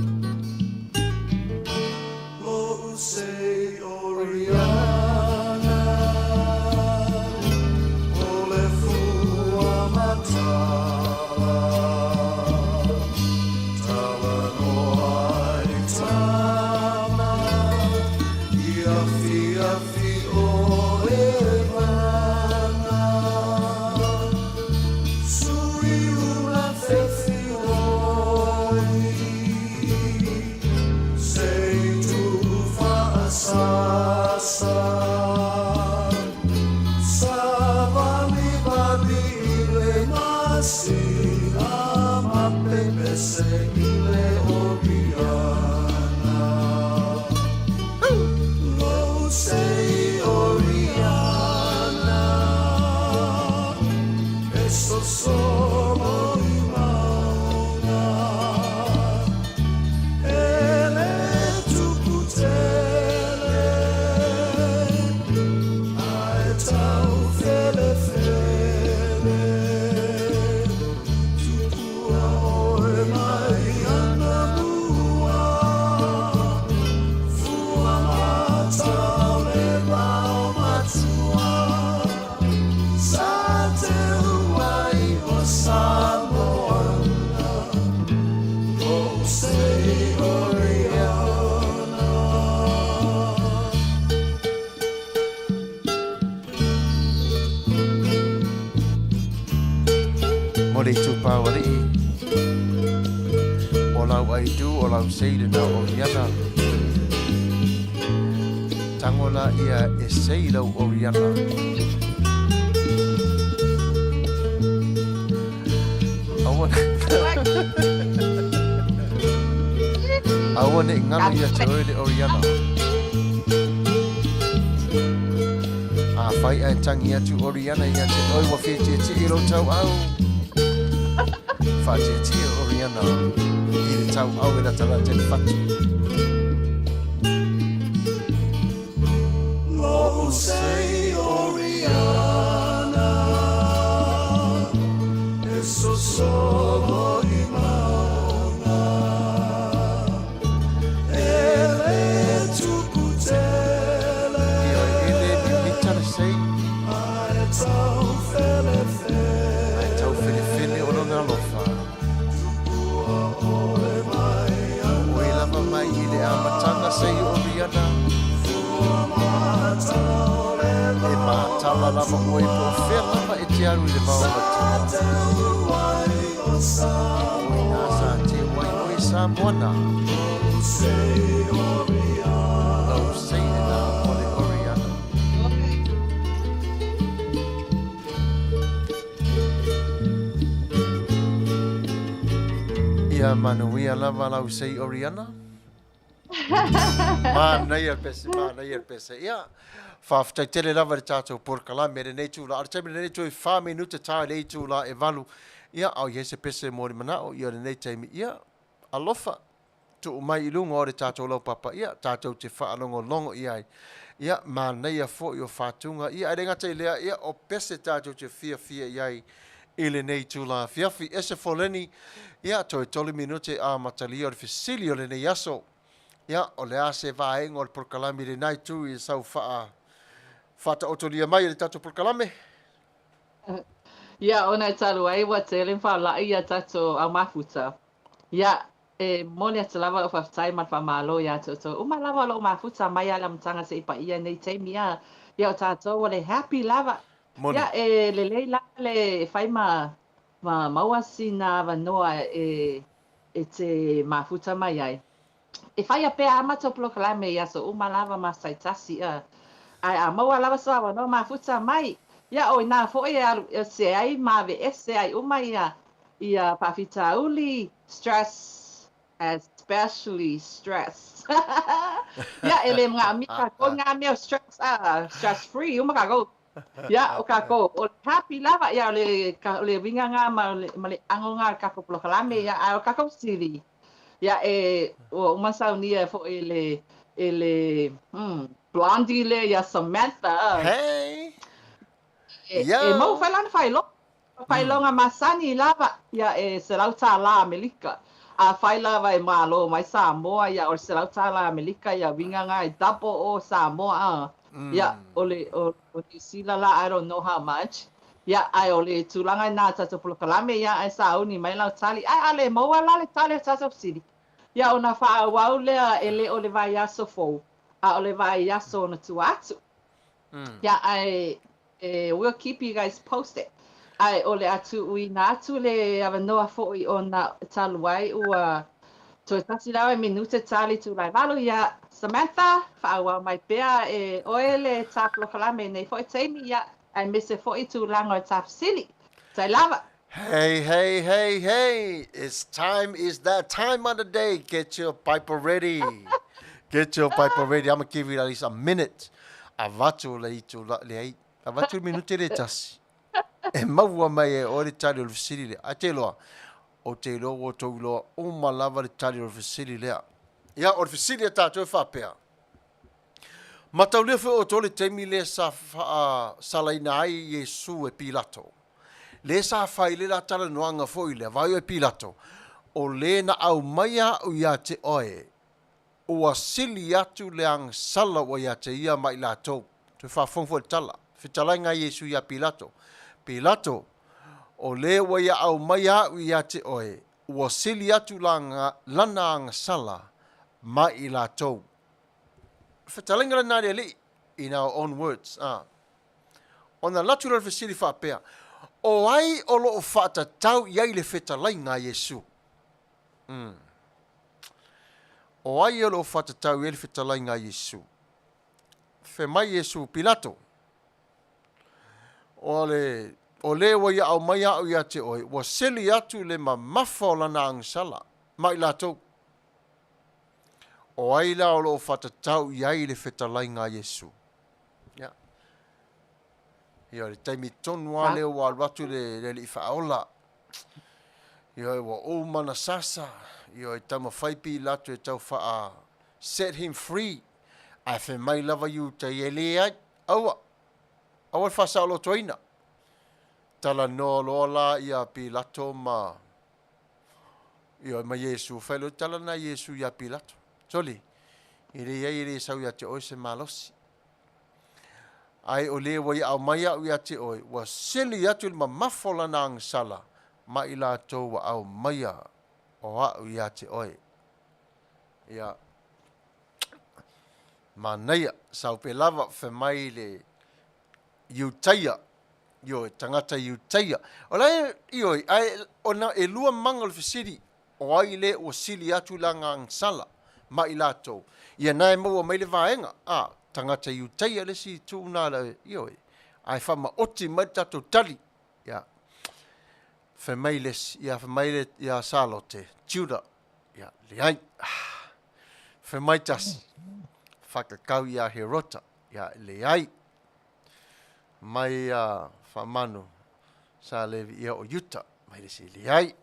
Mo le itupa o alii, o lau aitu, o lau sei lena Oriana. Tango la ia e sei lau Oriana. Aua aua ne i ngalo ia te oe le Oriana. A fai ae tangi atu Oriana ia te oe ua fia tietie i lou tauau. Faatietie Oriana i le tauau e latalata i le fatu. Ia e le mimita le sei. Ae taufelefele o lona alofa. O oe lava mai i le amataga sei Oriana. E matala lava oe po o fea lava e te alu i le vao matua. O ina sa te ai oe Samoana. Lau sei lena o le Oriana. Ia manuia lava lau sei Oriana. Manaia le pese, manaia le pese. Ia, faafetai tele lava i le tatou polokalame i lenei itula. A o le taimi lenei toe fa minute ta i le itula e valu. Ia, a o i ai se pese mo le manao ia o lenei taimi. Ia, alofa, tuu mai i luga o le tatou laupapa, ia, tatou te faalogologo i ai. Ia, manaia foi o fatuga. Ia, ae le gata i lea, ia, o pese tatou te fiafia i ai i lenei itula afiafi. Ese foleni, ia, toe tolu minute amatalia o le fesili o lenei aso. Ia, o le a se vaega o le polokalame i lena itu i sau faa, faataotolia mai e le tatou polokalame? Ia, ona e talu ai ua tele ma faalaʻi ia tatou au mafuta. Ia, E momoli atu lava lau faafetai ma le faamalo iā te outou uma lava o lo o mafuta mai lava i le amataga seia paia i nei taimi a ia o tatou ua le happy lava. Moni. Ia e lelei lava le fai ma ma maua sina avanoa e e te mafuta mai ai. E faia pea a matou polokalame i aso uma lava ma aso taitasi a ae a maua lava sou avanoa mafuta mai ia o inā foi e alu ese ai ma aveese ai uma ia ia faafitauli, stress, especially stress. Ia, e le manaomia kākou nā mea o stress, a, stress free uma kākou. Ia, o kākou, o le happy lava, ia, o le, o le uiga lena ma le, ma le ʻano lena o le kākou polokalame, ia, a o kākou fesili, ia, e, ua uma saunia foi e le, e le, Blondie lea iā Samantha. Hey! E, e maua foi lana faailoga. Faailoga masani lava, ia e $100 Amerika. Afai lava e malo mai Samoa, ia o le $100 Amerika, ia uiga lena e double o Samoa a. Ia, o le, o, o Niu Sila la, I don't know how much. Ia, ae o le tulaga lena o tatou polokalame, ia, ae sauni mai lau tali. Ae a le maua la le tali o tatou fesili, ia ona faaauau lea e le o le vaiaso fou, a o le vaiaso ona tua atu. Ia, ae e we'll keep you guys posted. Ae o le a tuuina atu le avanoa foi ona talu ai ua toe tasi lava minute tali itula e 8 ia Samantha, faaauau mai pea e oe le ta polokalame i nei foi taimi ia aemaise foi tulaga o le ta fesili. Tai lava. Hey, hey, hey, hey, it's time, it's that time of the day. Get your piper ready. Get your piper ready. I'm gonna give you at least a minute. Avatu le itu la, le ai, avatu le minute le tasi. E maua mai e oe le tali o le fesili lea. Ae te iloa, ou te iloa ua outou iloa uma lava le tali o le fesili lea. Ia, o le fesili a tatou e faapea, Mataulia foi outou le taimi lea sa faasalaina ai Iesu e Pilato. Le sa fai le la talanoaga foi lea, vaai oe Pilato, o le na aumaia aʻu iā te oe, ua sili atu le agasala ua iā te ia ma i latou. Toe faafofoga foi i le tala, fetalaiga a Iesu iā Pilato, Pilato, o le ua ia aumaia aʻu iā te oe, ua sili atu lana agasala ma i latou. Fetalaiga lena a le Alii, in our own words, a. Ona alu atu lea o le fesili faapea, O ai o lo o faatatau i ai le fetalaiga a Iesu? Mm. O ai o lo o faatatau i ai le fetalaiga a Iesu? Fai mai Iesu, Pilato, o le, o le ua ia aumai aʻu ia te oe, ua seli atu le mamafa o lana agasala ma i latou. O ai la o lo o faatatau i ai le fetalaiga a Iesu? Ia. Ia, o le taimi tonu lava lea ua alu atu le, le Alii Faaola. Ia, ua uma na sasa. Ia, e taumafai Pilato e tau faa set him free. Ae fai mai lava Iuta e leai. Aua. Aua le faasaolotoina. Talanoa loa la ia Pilato ma Ioe, ma Iesu, fai loa le tala lena a Iesu iā Pilato, Sole, e leai e le sau ia te oe se malosi. Ae o le ua ia aumai aʻu ia te oe, ua sili atu le mamafa o lana agasala ma i latou ua aumaia o aʻu ia te oe. Ia, manaia, sau pe lava, fai mai le Iutaia, ioe, tagata Iutaia. O la e, ioe, ae ona elua maga o le fesili, o ai le ua sili atu i lana agasala ma i latou? Ia na e maua mai le vaega, a, tagata Iutaia le isi itu na, ioe, ae faamaoti mai le tatou tali. Ia, fai mai le isi, ia, fai mai le, ia Salote, Juda, ia, leai. Fai mai tasi, whakakau i a Herota, ia, leai. Mai a Faamanu, sa Levi ia o Iuta, mai le isi, leai.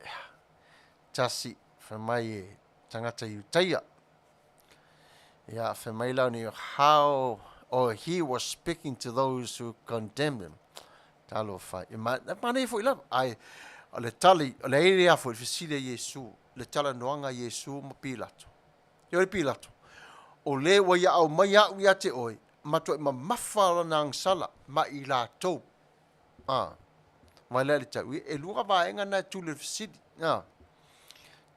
Tasi, fai mai e tagata Iutaia. Ia, fai mai la ni, how, or he was speaking to those who condemned him. Talofa, e manaia foi lava. Ae, o le tali, o le ae lea foi, le fesili a Iesu, le talanoaga a Iesu ma Pilato. E oe Pilato, o le ua ia aumai aʻu ia te oe, matuai mamafa lana agasala ma i latou. A, vai lea i le tau, elua vaega na e tuli i le fesili. A.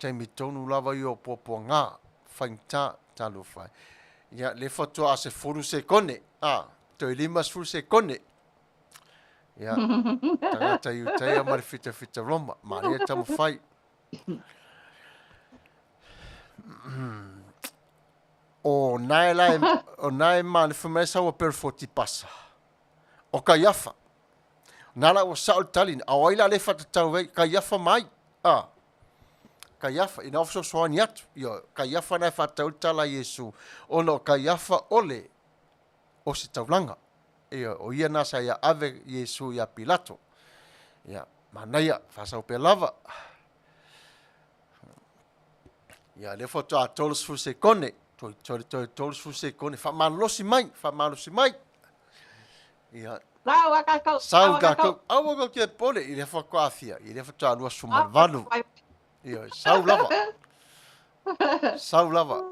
Taimi tonu lava ia o puapuaga, faigata, talofa e. Ia, lea faatoa 10 sekone, a, toe 50 sekone. Ia, tagata Iutaia ma le fitafita Roma, manaia taumafai. O nae la e, o nae ma le fai mai sau a per foti pasa. O Kaiafa. Na la ua sao le tali, a o ai la le whatatau ai, Kaiafa mai. A, Kaiafa, ina o fesoasoani atu. Ia, Kaiafa na e whatatau le tala a Iesu, ona o Kaiafa ole o se taulaga. Ia, o ia na sa ia ave Iesu ia Pilato. Ia, manaia, whasau pea lava. Ia, lea faatoa 30 sekone, toe, toe, toe 30 sekone, faamalolosi mai, faamalolosi mai. Ia, Sau a kākou, sau kākou, aua kou te pole, i lea faatoa afia, i lea faatoa 28. Ia, sau lava. Sau lava.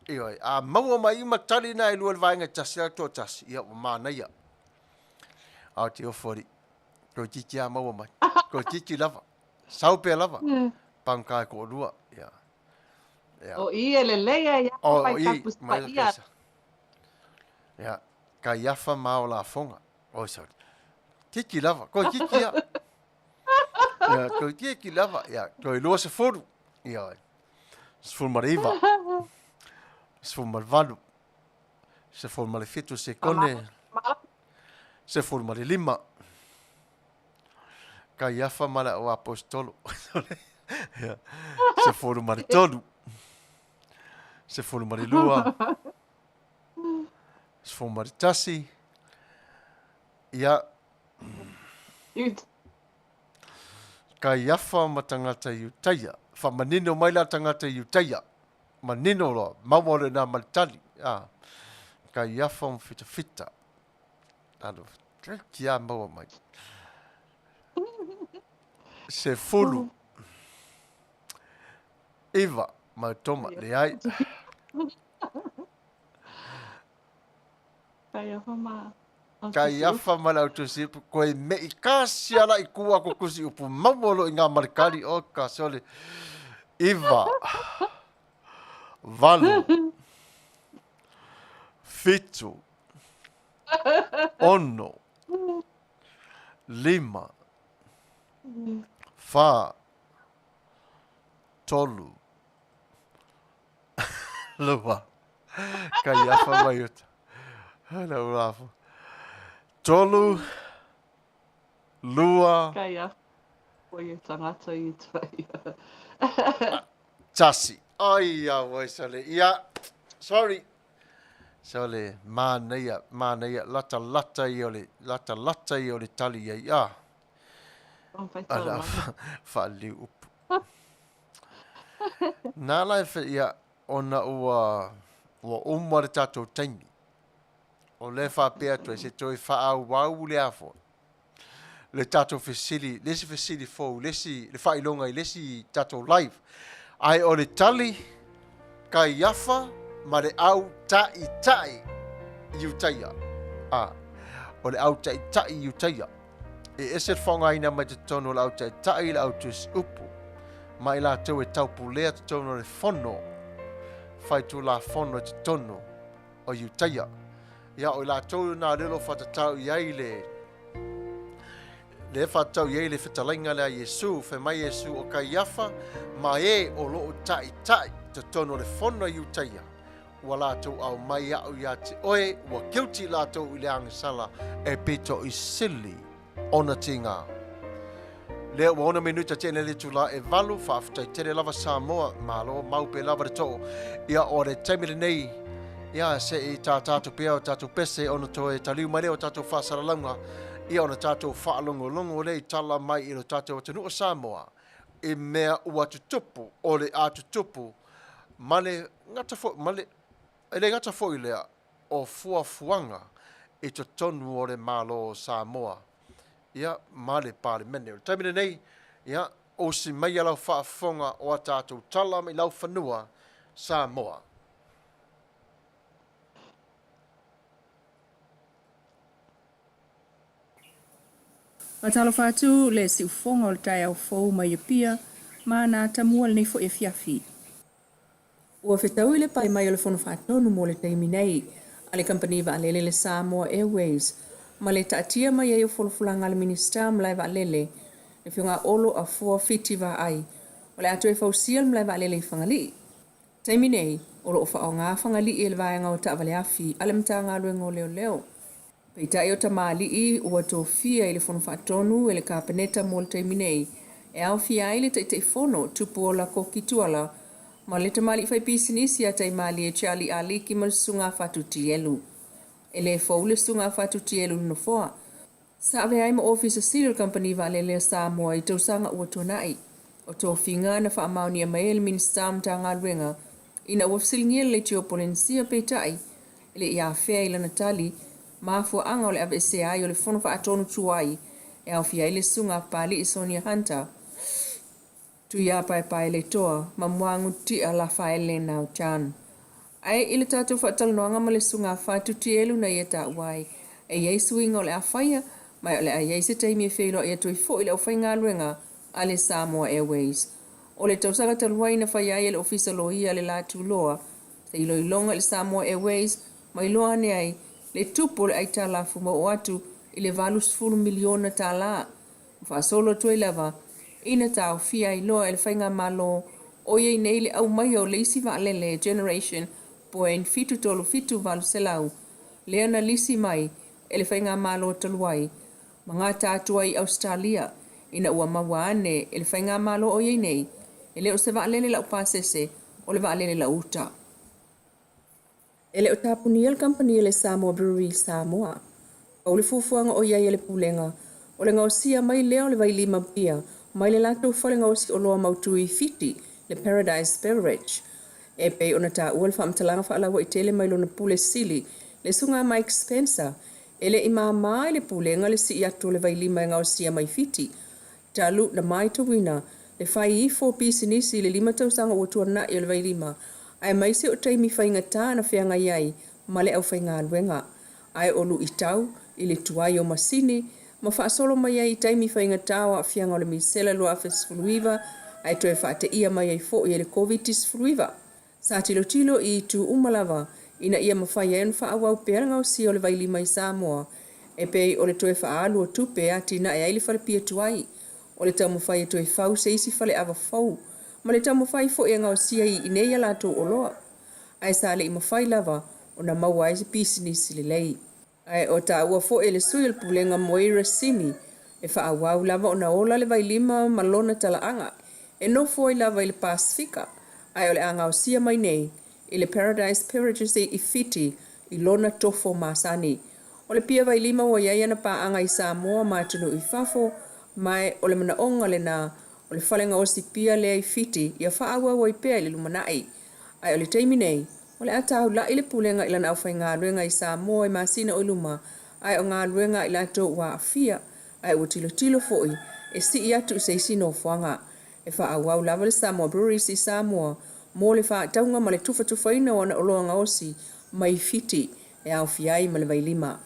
Ia, a maua mai uma tali na e lua le vaega e tasi a toa tasi, ia, ua manaia. A o te ofo alii, toeitiiti a maua mai, toeitiiti lava. Sau pea lava. Pagata e toalua. Ia. Ia. O i e lelei ai a O, pai o i, tapu mai la paia. kaisa. Ia, Kaiafa ma o lafoga. Oi, sorry. Tiki lava, koe tiki ia. Ia, koe tiki lava. Ia, toe 20. Ia, 19. 18. 17 sekone. 15. Kaiafa ma le au aposetolo. Ia. 13. 12. 11. Ia. Kaiafa ma tagata Iutaia. Whamanino mai la tagata Iutaia. Manino loa, maua lena ma le tali. Ah. Kaiafa ma fitafita. Alo, kia maua mai. 19, mau toma, leai. Kaiafa ma Kaiafa ma le au tusi upu, koe mei kasi ala i kua ko kusi upu, maua lo i ngā marekali, o ka sole. 9, 8, 7, 6, 5, 4, 3, 2, Kaiafa mai uta. Lau lafo. 3, 2. Kaiafa. O ia tagata i tua. 1. Ai, a wai sale. Ia, sorry. Sale, manaia, manaia, lata lata i o le, lata lata i o le tali ai. Ah. Ala, whaaliu upu. Nā la e ia, ona ua, ua uma le tātou taimi. O le whapea atu e se toe whaauau le afo. Le tātou fesili, le isi fesili fou, le isi, le whailonga i le isi tātou live. Ai o le tali, Kaiafa ma le au ta'itai Iutaia. A, o le au ta'itai Iutaia. E ese le faaaogaina mai totonu o le au ta'itai i le au tusi upu, ma i latou e taupulea totonu o le fono faitulafono i totonu o Iutaia. Ia, o i latou nā lelo whatatau i ai le le whatatau i ai le fetalaiga lea a Iesu, fai mai Iesu o Kaiafa ma e o loo ta'itai totonu o le fono a Iutaia, ua latou aumai a'u ia te oe, ua guilty latou i le agasala e pito i sili ona tiga. Lea ua 6 minuta tele le itulā e 8, faafetai tele lava Samoa, malo mau pea lava le too. Ia o le taimi lenei, ia se i tā tātou pea o tātou pese ona toe taliu mai lea o tātou faasalalauga, ia ona tātou faalogologo lea i tala mai i lo tātou atunuu o Samoa, i mea ua tutupu, o le a tutupu, ma le gata foi, ma le, e le gata foi lea, o fuafuaga i totonu o le Malo o Samoa, ia, ma le Palemene. O le taimi lenei, ia, osi mai lau faafofoga o a tātou tala mai lau fanua Samoa. Faatalofa atu le siufofoga o le taeao fou mai Apia. ma ana atamua i lenei foi afiafi. Ua fetaui le pae mai o le Fono Faatonu mo le taimi nei a le kamupani vaalele le Samoa Airways ma le taatia mai ai o folafolaga a le Minisita o Malae Vaalele, le Afioga ia Olo Afoa Fiti Vaai, o le a toe fausia le malae vaalele i Fagalii. Taimi nei, o lo o faaaoga Fagalii e le vaega o taavale afi a le Matagaluega o Leoleo. Peitai o tamalii ua tofia i le Fono Faatonu e le Kapeneta mo le taimi nei e aofia ai le Taitaifono, Tupuola Koki Tuala, ma le tamalii faipisinisi ia Taimalie Charlie Aliki ma le Susuga Fatu Tielu. E le fou le Susuga Fatu Tielu i le nofoa. Sa avea ai ma Ofisa Sili o le Kamupani Vaalele a Samoa i tausaga ua tuanai. O tofiga na faamaonia mai e le Minisita o Matagaluega ina ua fesiligia le Leitio Polenisia peitai e le i afea i lana tali mafuaaga o le aveesea ai o le Fono Faatonu tuai e aofia ai le Susuga a Papalii Sonia Hunter, Tuiapaepaeletoa ma Muagututia Lafaele Nau Chan. Ae i le tatou faatalanoaga ma le Susuga a Fatu Tielu na ia taua ai, e i ai suiga o le a faia, ma o le a i ai se taimi e feiloai atu ai foi le aufaigaluega a le Samoa Airways. O le tausaga talu ai na faia ai e le Ofisa Loia le la tuloa se iloiloga i le Samoa Airways ma iloa ane ai le tupu o le aitalafu ma oo atu i le $80 miliona ma faasolo atu ai lava ina taofia ai loa e le Faigamalo o i ai nei le aumaia o le isi vaalele Generation Boeing 737-800 lea na lisi mai e le Faigamalo talu ai ma gata atu ai i Ausetalia ina ua maua ane e le Faigamalo o i ai nei e le o se vaalele laupasese o le vaalele lauuta. E le o tapunia le kamupani a le Samoa Brewery i Samoa. Pau le fuafuaga o i ai a le Pulega, o le gaosia mai lea o le vailima pia mai le latou fale gaosi oloa mautu i Fiti, le Paradise Beverage. E pei ona taua le faamatalaga faalauaitele mai lona Pule Sili, le Susuga Mike Spencer, e le i māmā i le Pulega le sii atu o le vailima e gaosia mai Fiti, talu na maitauina le fai ifo o pisinisi i le lima tausaga ua tuanai o le vailima, aemaise o taimi faigata na feagai ai ma le aufaigaluega, ae o luitau i le tuai o masini ma faasolo mai ai i taimi faigata o aafiaga o le misela 2019 ae toe faateia mai ai foi e le Koviti-19. Sa tilotilo i itu uma lava ina ia mafai ai ona faaauau pea le gaosia o le vailima i Samoa e pei o le toe faaalu o tupe e atinae ai le falepia tuai, o le taumafai e toe fau se isi faleava fou ma le taumafai foi e gaosia i inei a latou oloa ae sa le i mafai lava ona maua ai se pisinisi lelei. Ae o taua foi e le sui o le Pulega Moira Simi e faaauau lava ona ola le vailima ma lona talaaga e nofo ai lava i le Pasefika ae o le a gaosia mai nei i le Paradise Beverages i Fiti i lona tofo masani. O le pia vailima ua i ai ana paaga i Samoa ma atunuu i fafo ma o le manaoga lena o le fale gaosi pia lea i Fiti ia faaauau ai pea i le lumanai. Ae o le taimi nei, o le a taula'i le Pulega i lana aufaigaluega i Samoa i masina o i luma, ae o galuega a i latou ua aafia, ae ua tilotilo foi e sii atu i se isi nofoaga. E faaauau lava le Samoa Breweries i Samoa mo le faatauga ma le tufatufaina o ana oloa gaosi mai Fiti e aofia ai ma le vailima.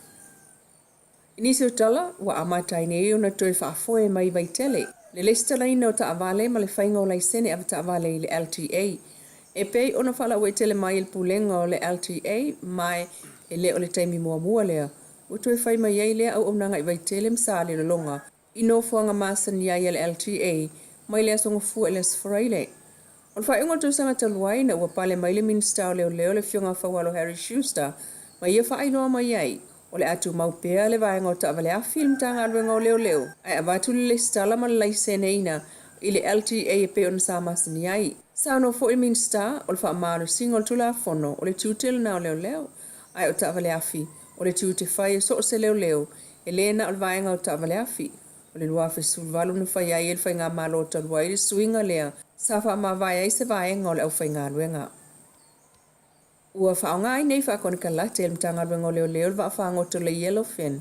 I nisi o tala, ua amata ai nei ona toe faafoe mai Vaitele le lesitalaina o taavale ma le faiga o laisene avetaavale i le LTA. E pei ona faalauaitele mai e le Pulega o le LTA ma e le o le taimi muamua lea ua toe fai mai ai lea auaunaga i Vaitele ma Salelologa i nofoaga masani ai a le LTA mai le Aso Gafua i le Aso Faraile. O le faaiuga o le tausaga talu ai ina ua pale mai le Minisita o Leoleo le Afioga Faualo Harry Schuster ma ia faailoa mai ai o le a tumau pea le vaega o taavale afi i le Matagaluega o Leoleo ae avatu le lesitala ma le laiseneina i le LTA e pei ona sa masani ai. Saunoa foi le Minisita o le faamalosiga o le Tulafono o le tiute lena o Leoleo ae o taavale afi o le tiute fai e so o se leoleo e le na o le vaega o taavale afi. O le 2018 na fai ai e le Faigamalo talu ai le suiga lea sa faamavae ai se vaega o le aufaigaluega. Ua faaaoga ai nei faakonekarate e le Matagaluega o Leoleo le vaafagota o le Yellowfin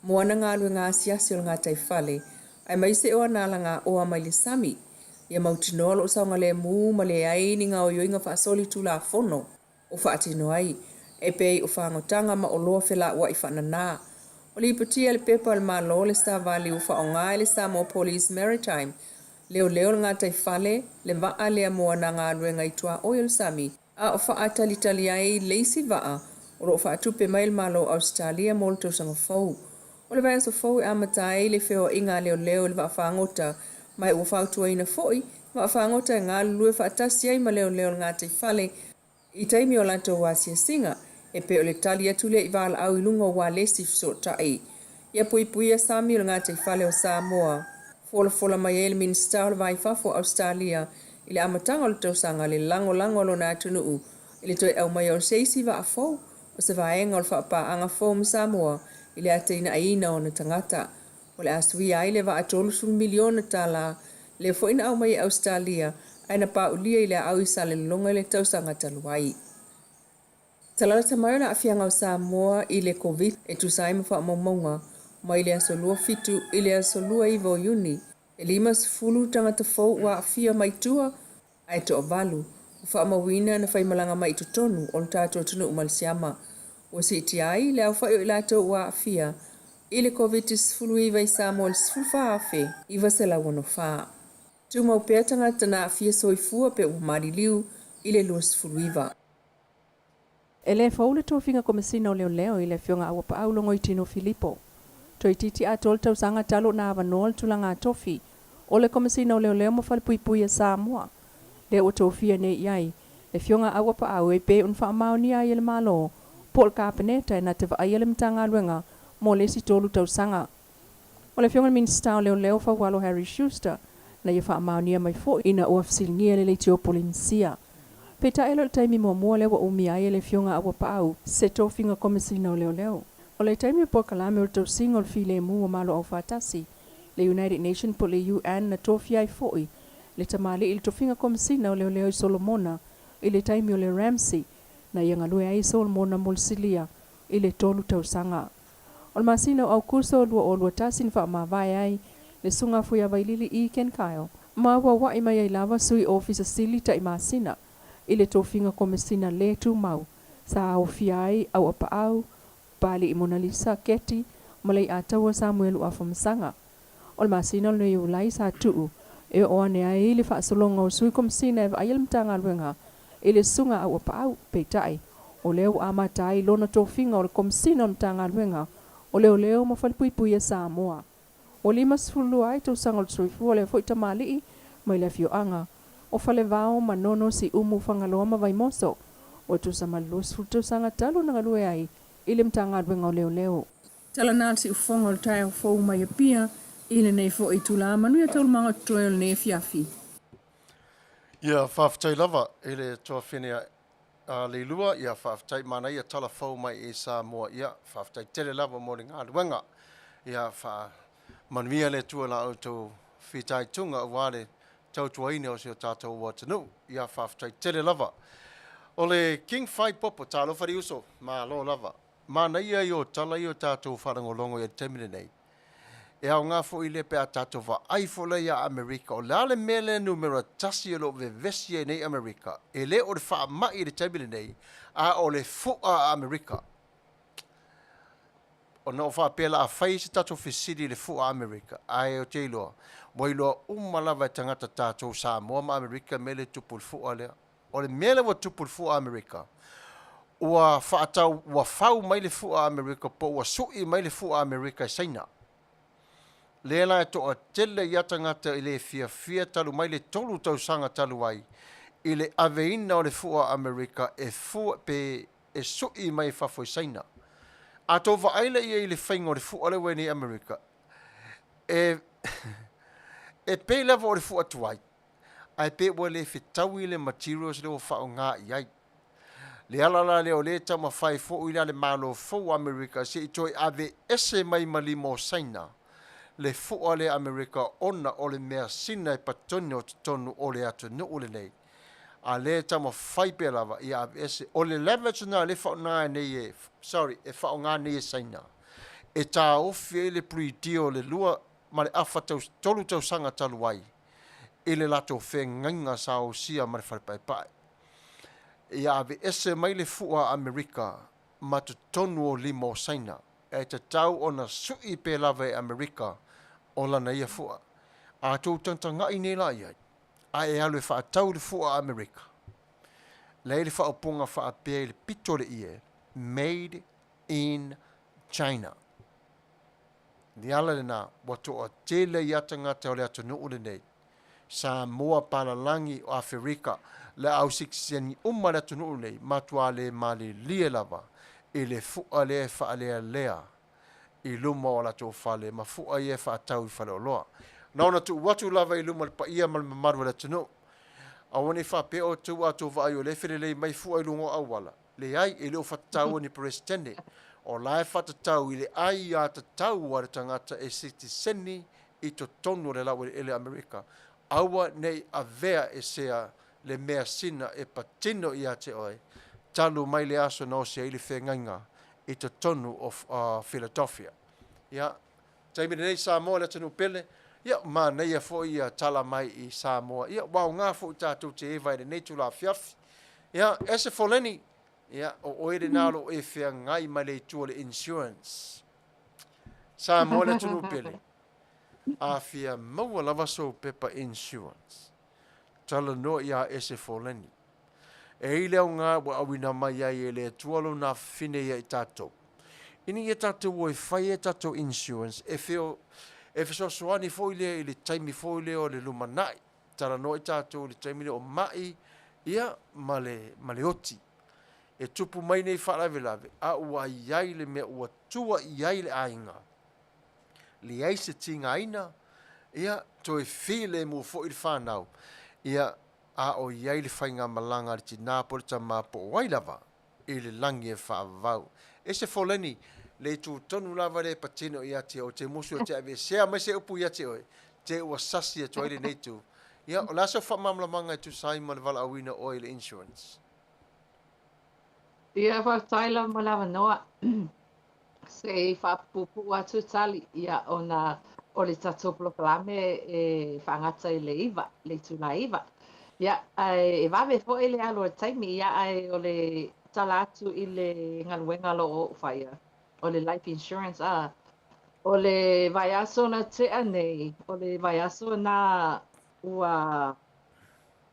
mo ana galuega asiasi o le gataifale aemaise o ana alagaoa mai le sami ia mautinoa o lo o saogalemu ma leai ni gaoioiga faasolitulafono o faatino ai, e pei o fagotaga ma oloa felauai faanana. O lipotia i le Pepa a le Malo le savali ua faaaoga e le Samoa Police Maritime. Leoleo o le gataifale le vaa lea mo ana galuega i tuaoi o le sami, a o faatalitali ai le isi vaa o lo o faatupe mai e le Malo o Ausetalia mo le tausaga fou. O le vaiaso fou e amata ai le feoaiga a leoleo i le vaafagota, ma ua fautuaina foi vaafagota e galulue faatasi ai ma leoleo o le gataifale i taimi o latou asiasiga, e pei o le tali atu lea i valaau i luga o ualesi fesootai. Ia puipuia sami o le gataifale o Samoa. Folafola mai ai le Minisita o le Va i Fafo o Ausetalia i le amataga o le tausaga le lagolago a lona atunuu i le toe aumaia o se isi vaa fou o se vaega o le faapaaga fou ma Samoa i le atinaeina o ona tagata. O le a suia ai le vaa $30 miliona lea foi na aumai e Ausetalia ae na paulia i le aau i Salelologa i le tausaga talu ai. Talalata mai o le aafiaga o Samoa i le Koviti e tusa ai ma faamaumauga mai le aso 27 i le aso 29 o Iuni, e 50 tagata fou ua aafia mai tua ae toavalu ua faamauina na faimalaga mai i totonu o le tatou atunuu ma le siama. Ua siitia ai le aofai o i latou ua aafia i le Koviti-19 i Samoa i le 14,964. Tumau pea tagata na aafia soifua pe ua maliliu i le 29. E le fou le tofiga Komesina o Leoleo i le Afioga Auapaau Logoitino Filipo. Toeitiiti atoa le tausaga talu ona avanoa le tulaga tofi o le Komesina o Leoleo ma Falepuipui a Samoa, lea ua tofia nei i ai le Afioga Auapaau e pei ona faamaonia ai e le Malo po o le Kapeneta e na te vaaia le Matagaluega mo le isi 3 tausaga. O le Afioga i le Minisita o Leoleo Faualo Harry Schuster na ia faamaonia mai foi ina ua fesiligia e le Leitio Polenisia. Peitai e le o le taimi muamua lea ua umia ai e le Afioga Auapaau se tofiga Komesina o Leoleo. O le taimi o polokalame o le tausiga o le filemu o Malo Aufaatasi, le United Nation po o le UN na tofia ai foi le tamalii i le tofiga Komesina o Leoleo i Solomona i le taimi o le RAMSI na ia galue ai i Solomona mo le silia i le 3 tausaga. O le masina o Aukuso 2021 na faamavae ai le Susuga Fuiavailili E. Ken Kyle ma ua aua'i mai ai lava sui ofisa sili ta'i masina i le tofiga Komesina lē tumau sa aofia ai Auapaau, Papali'i Monalisa Keti ma Leiataua Samuelu Afamasaga. O le masina o lenei Iulai sa tuu e oo ane ai le faasologa o Sui Komesina e vaaia le Matagaluega i le Susuga Auapaau, peitai, o lea ua amata ai lona tofiga o le Komesina o le Matagaluega o Leoleo ma Falepuipui a Samoa. Ua 52 ai tausaga o le soifua o lea foi tamalii mai le afioaga o Falevao, Manono, Siumu, Fagaloa ma Vaimoso. Ua tusa ma le 20 tausaga talu ona galue ai i le Matagaluega o Leoleo. Tala na le siufofoga o le taeao fou mai Apia i lenei foi itula. Manuia taualumaga o totoe o lenei afiafi. Ia, faafetai lava i le tuafine a Leilua, ia faafetai manaia tala fou mai i Samoa, ia faafetai tele lava mo le galuega. Ia faamanuia le Atua i la outou fitaituga aua le tautuaina o si o tatou atunuu. Ia faafetai tele lava. O le King Fai Popo, talofa le uso, malo lava. Manaia ia o tala ia o tatou faalogologo i ai i le taimi lenei. E aoga foi lea pe a tatou vaai foi la ia Amerika, o le a le mea lea numera tasi o lo o vevesi ai nei Amerika? E le o le faamai i le taimi lenei, a o le fu'a a Amerika. Ona ou faapea la a fai se tatou fesili i le fu'a a Amerika, ae ou te iloa, ua iloa uma lava e tagata tatou Samoa ma Amerika le mea lea e tupu i le fu'a lea. O le mea lea ua tupu i le fua Amerika, ua faatau, ua fau mai le fua Amerika po ua su'i mai le fua Amerika e Saina. Lea la e toatele ia tagata i le fiafia talu mai le 3 tausaga talu ai i le aveina o le fua Amerika e fua pe e su'i mai i fafo i Saina. A tou vaai la i ai i le faiga o le fua lea ua i ai nei Amerika, e e pei lava o le fua tuai. Ae pe ua le fetaui le materials lea ua faaaoga i ai. Le ala la lea o lea e taumafai foi la le Malo fou o Amerika se i toe aveese mai ma lima o Saina le fua lea Amerika ona o le measina e patone o totonu o le atunuu lenei. A lea e taumafai pea lava ia aveese. O le leverage lena lea e faaaoga nei e, sorry, e faaaoga nei e Saina e taofi ai le plea deal le 2 ma le afa tau, 3 tausaga talu ai i le latou feagaiga sa osia ma le falepaepae. Ia aveese mai le fua a Amerika ma totonu o lima o Saina, e tatau ona sui pea lava e Amerika o lana ia fua. A tou tagatagai nei la i ai, a e alu e faatau i le fua a Amerika, la e i ai le faaupuga faapea i le pito o le ie, Made in China. Le ala lena ua toatele ai a tagata o le atunuu lenei, Samoa, Palalagi, o Aferika, le au sitiseni uma o le atunuu lenei, matua le malilie lava i le fua lea e faalealea i luma o a latou fale ma fua ia e faatau i faleoloa. Na ona tuu atu lava i luma le paia ma le mamalu o le atunuu. Aua ne i faapea outou a outou vaai o lea e felelei mai fua i luga o auala. Leai, e le o fatatau ni Peresetene. O la e faatatau i le aiatatau a le tagata e sitiseni i totonu o le laueleele Amerika. Aua ne i avea e sea le measina e patino ia te oe, talu mai le aso na osi ai le feagaiga i totonu o Philadelphia. Ia, taimi lenei Samoa le atunuu pele, ia, manaia foi ia tala mai i Samoa. Ia, ua aoga foi tatou te eva i lenei itula afiafi. Ia, ese Foleni, ia, o oe lena o lo o e feagai mai le itu o le insurance. Samoa le atunuu pele. A fia maua lava sou pepa insurance, talanoa iā Ese Foleni. E i le aoga ua auina mai ai e le Atua Lona afafine ia i tatou, ina ia tatou o e fai a tatou insurance e feo, e fesoasoani foi lea i le taimi foi lea o le lumanai. Talanoa i tatou i le taimi lea o ma'i, ia, ma le, ma le oti. E tupu mai nei faalavelave, a ua i ai le mea ua tua i ai le aiga, leai se tigaina, ia, toe filemu foi le fanau, ia, a o i ai le faigamalaga a le tinā po o le tamā po o ai lava i le lagi e faavavau. Ese Foleni, le itu tonu lava lea e patino ia te oe, te musu e te aveesea mai se upu ia te oe, te ua sasi atu ai lenei itu. Ia, o le a sau faamalamalamaga e tusa ai ma le valaauina o oe i le insurance? Ia, faafetai lava mo le avanoa. Se i faapuupuu atu tali, ia, ona o le tatou polokalame e faagata i le 9, le itula 9. Ia, ae e vave foi le alu o le taimi, ia, ae o le tala atu i le galuega o lo o ou faia, o le life insurance, a. O le vaiaso na tea nei, o le vaiaso na ua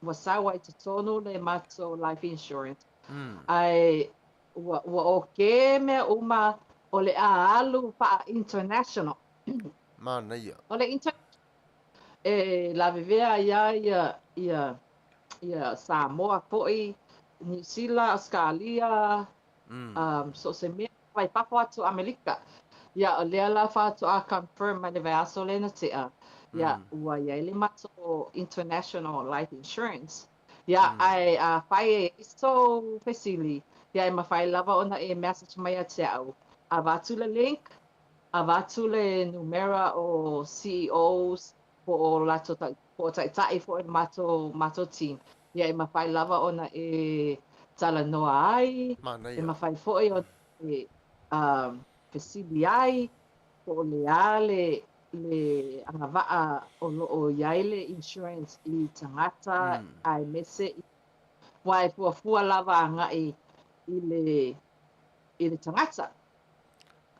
ua sau ai i totonu le matou life insurance. Ae ua, ua okē mea uma o le a alu faa-international. Manaia. O le inter e lavevea ai lava ia, ia, ia Samoa foi, Niu Sila, Ausekalia, so o se mea mai fafo atu o ʻAmelika. Ia, o lea la faatoa confirm mai le vaiaso lea na tea, ia, ua i ai le matou international life insurance. Ia, ae afai e i ai sou fesili, ia e mafai lava ona e message mai ia te au. Avatu le link, avatu le numera o CEOs po o latou po o taitai foi o le matou, matou team, ia e mafai lava ona e talanoa ai, e Manaia. mafai foi ona e um, fesili ai, po o le a le, le agavaa o lo o i ai le insurance i tagata aemaise i aua e fuafua lava agai i le, i le tagata.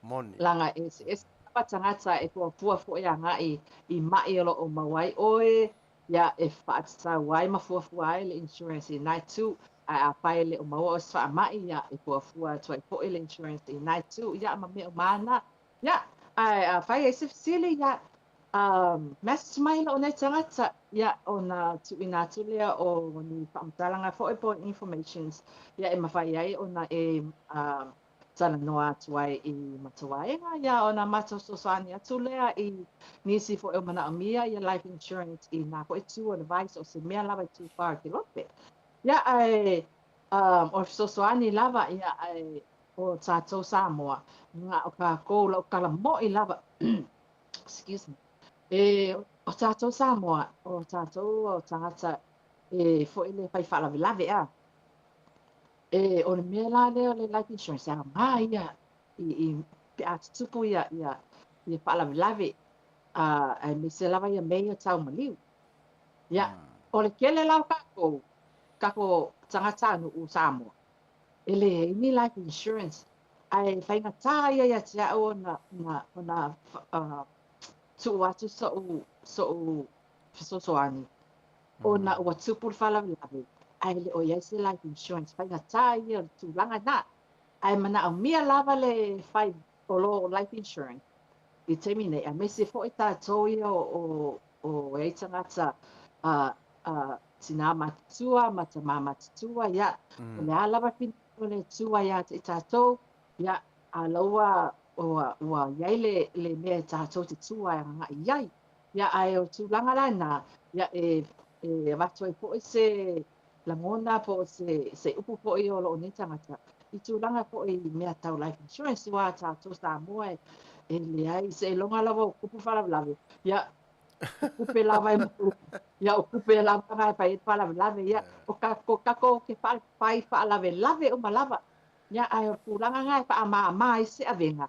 Moni. Leaga e eseese lava tagata e fuafua foi agai i maʻi o lo o maua ai ʻoe, ia e faatatau ai ma fuafua ai le insurance i na itu. Ae afai e le o maua ʻoe i se faamai, ia e fuafua atu ai foi le insurance i na itu, ia ma mea uma lava na. Ia, ae afai e i ai se fesili, ia, um, message mai lou nei tagata, ia, ona tuuina atu lea o ni faamatalaga foi po o informations, ia, e mafai ai ona e um, talanoa atu ai i matou aiga, ia, ona matou fesoasoani atu lea i nisi foi o manaomia ia life insurance i nā foi itu o le vai, so o se mea lava e tūpā i ke lote. Ia, ae um, o le fesoasoani lava, ia, ae o tatou Samoa, na o kākou lau tala moʻi lava, excuse me, e, o tatou Samoa, o tatou o tagata e foi le fai faalavelave a. E, o le mea la lea o le life insurance, e aoga ia i, i, pe a tutupu ia, ia, ia faalavelave, a, aemaise lava ia mea ia tau maliu. Ia, o le tele la o kākou, kākou tagatanuu Samoa, e leai ni life insurance, ae faigata ia ia te au ona, ona, ona uh, tuu atu soʻu, soʻu fesoasoani ona ua tupu le faalavelave ae le o i ai se life insurance. Faigata ia o le tulaga lena, ae manaomia lava le fai o lo life insurance i le taimi nei, aemaise foi tatou ia o o e ai tagata a a tinā matutua ma tamā matutua, ia, o le a lava finagalo o le Atua ia te i tatou, ia, a la ua ua ua i ai le le mea e tatou te tua e agai i ai. Ia, ae o tulaga la na, ia, e e avatu ai foi se lagona po o se se upu foi o lou nei tagata i tulaga foi i mea tau life insurance, aua tatou Samoa e e leai seiloga lava ua tupu faalavelave, ia, o tupe lava e ia, o tupe lava na e fai ai le faalavelave, ia, o tatou tatou te fai faalavelave uma lava. Ia, ae o le tulaga lena e faamama ai se avega,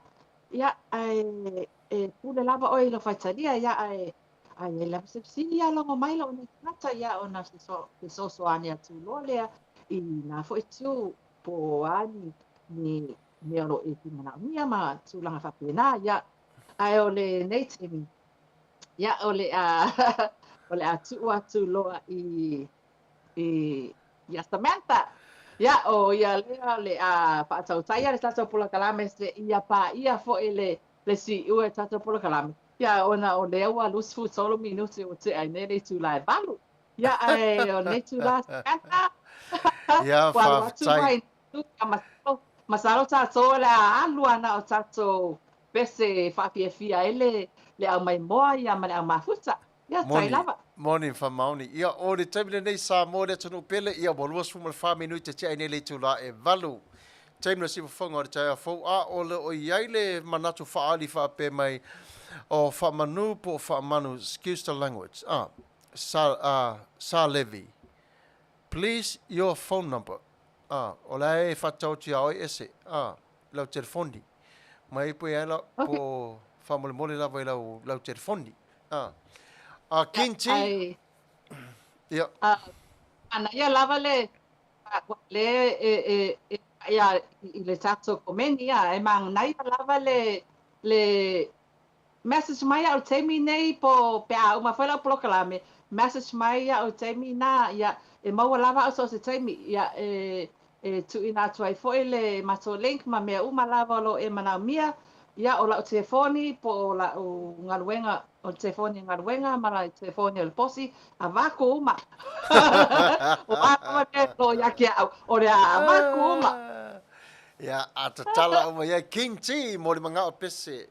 ia, ae e pule lava oe i lou faitalia, ia, ae a i ai lava se fesili, ia logo mai lou nei tagata, ia, ona fesoasoani atu loa lea i na foi itu po o a ni ni mea o lo o e fia manaomia ma tulaga faapena, ia. Ae o lenei taimi, ia, o le a o le a tuu atu loa i i iā Samantha. Ia, o ia lea o le a faatautaia le tatou polokalame seia paia foi le le siu e le tatou polokalame. Ia, ona o lea ua 23 minute ua tea ai nei le itula e 8. Ia, ae o lenei itula Samantha, Ia, ua alu atu faafetai. mai ia masalo, masalo tatou o le a alu lava na o tatou pese e faafiafia ai le le aumaimoa ia ma le aumafuta. Ia, tai Moni, lava. moni, faamaoni. Ia, o le taimi lenei Samoa le atunuu pele, ia ua 24 minute tea ai nei le itula e 8. Taimi o le siufofoga o le taeao fou, a o lo o i ai le manatu faaali faapea mai, o faamanu po o faamanu, excuse the language, a, sa, a, sa Levi, please your phone number, a, o la e faatatau atu iā oe ese, a, lau telefoni. Mai po i ai la, Okay. po faamolemole lava i lau, lau telefoni. A, a King T, Ai, ia, a, manaia lava le, le e, e, e, ia, i le tatou komeni, ia, e manaia lava le, le message mai au i le taimi nei po pe a uma foi lau polokalame, message mai au i le taimi na, ia, e maua lava au so o se taimi, ia, e, e tuuina atu ai foi le matou link ma mea uma lava o lo o e manaomia, ia, o lau telefoni po o lau galuega, o le telefoni o le galuega ma le telefoni o le posi, avatu uma. O a lava mea o lo o ia te au, o le a avatu uma. Ia, a tatala uma i ai King T mo le manao pese.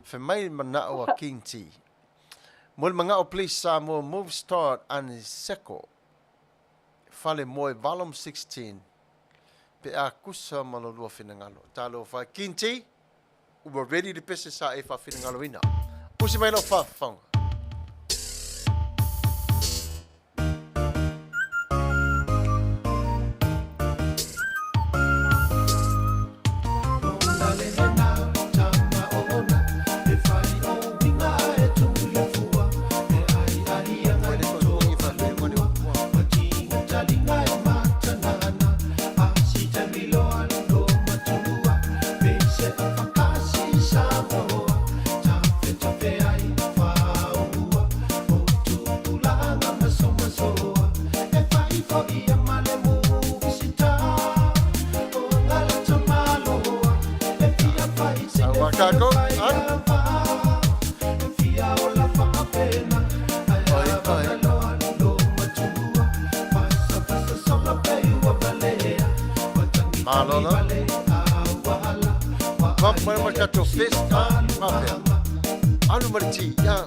Fai mai le manao a King T. Mo le manao please Samoa move start Aniseko Fale moe volume 16 pe a kusa ma lo lua finagalo. Talofa e King T, ua ready le pese sa e faafinagaloina. Usi mai lau faafafaga. Saua kākou, alu. Oi, oi. Malo la. Pump mai ma tatou fist, ah, mafea. Alu ma le ti, ah.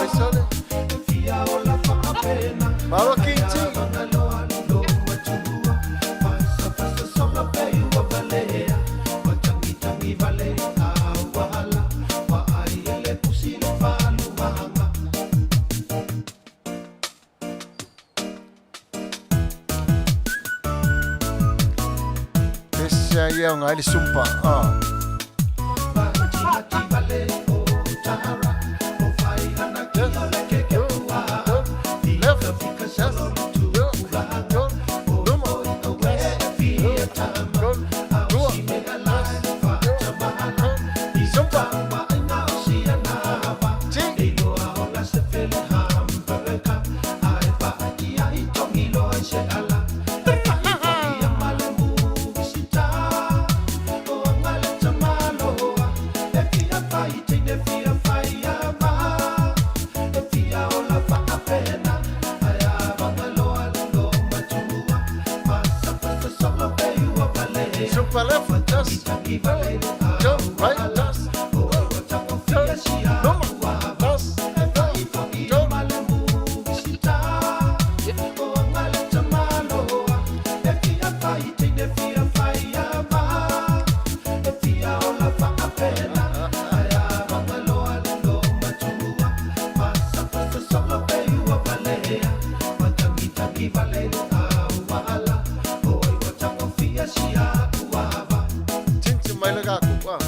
Oi, sole. Malo King T. Aisea ia o ngai le sumpa. Ah. Super left, just jump right, just luma, just jump. Tinti mai le gaku. Ah.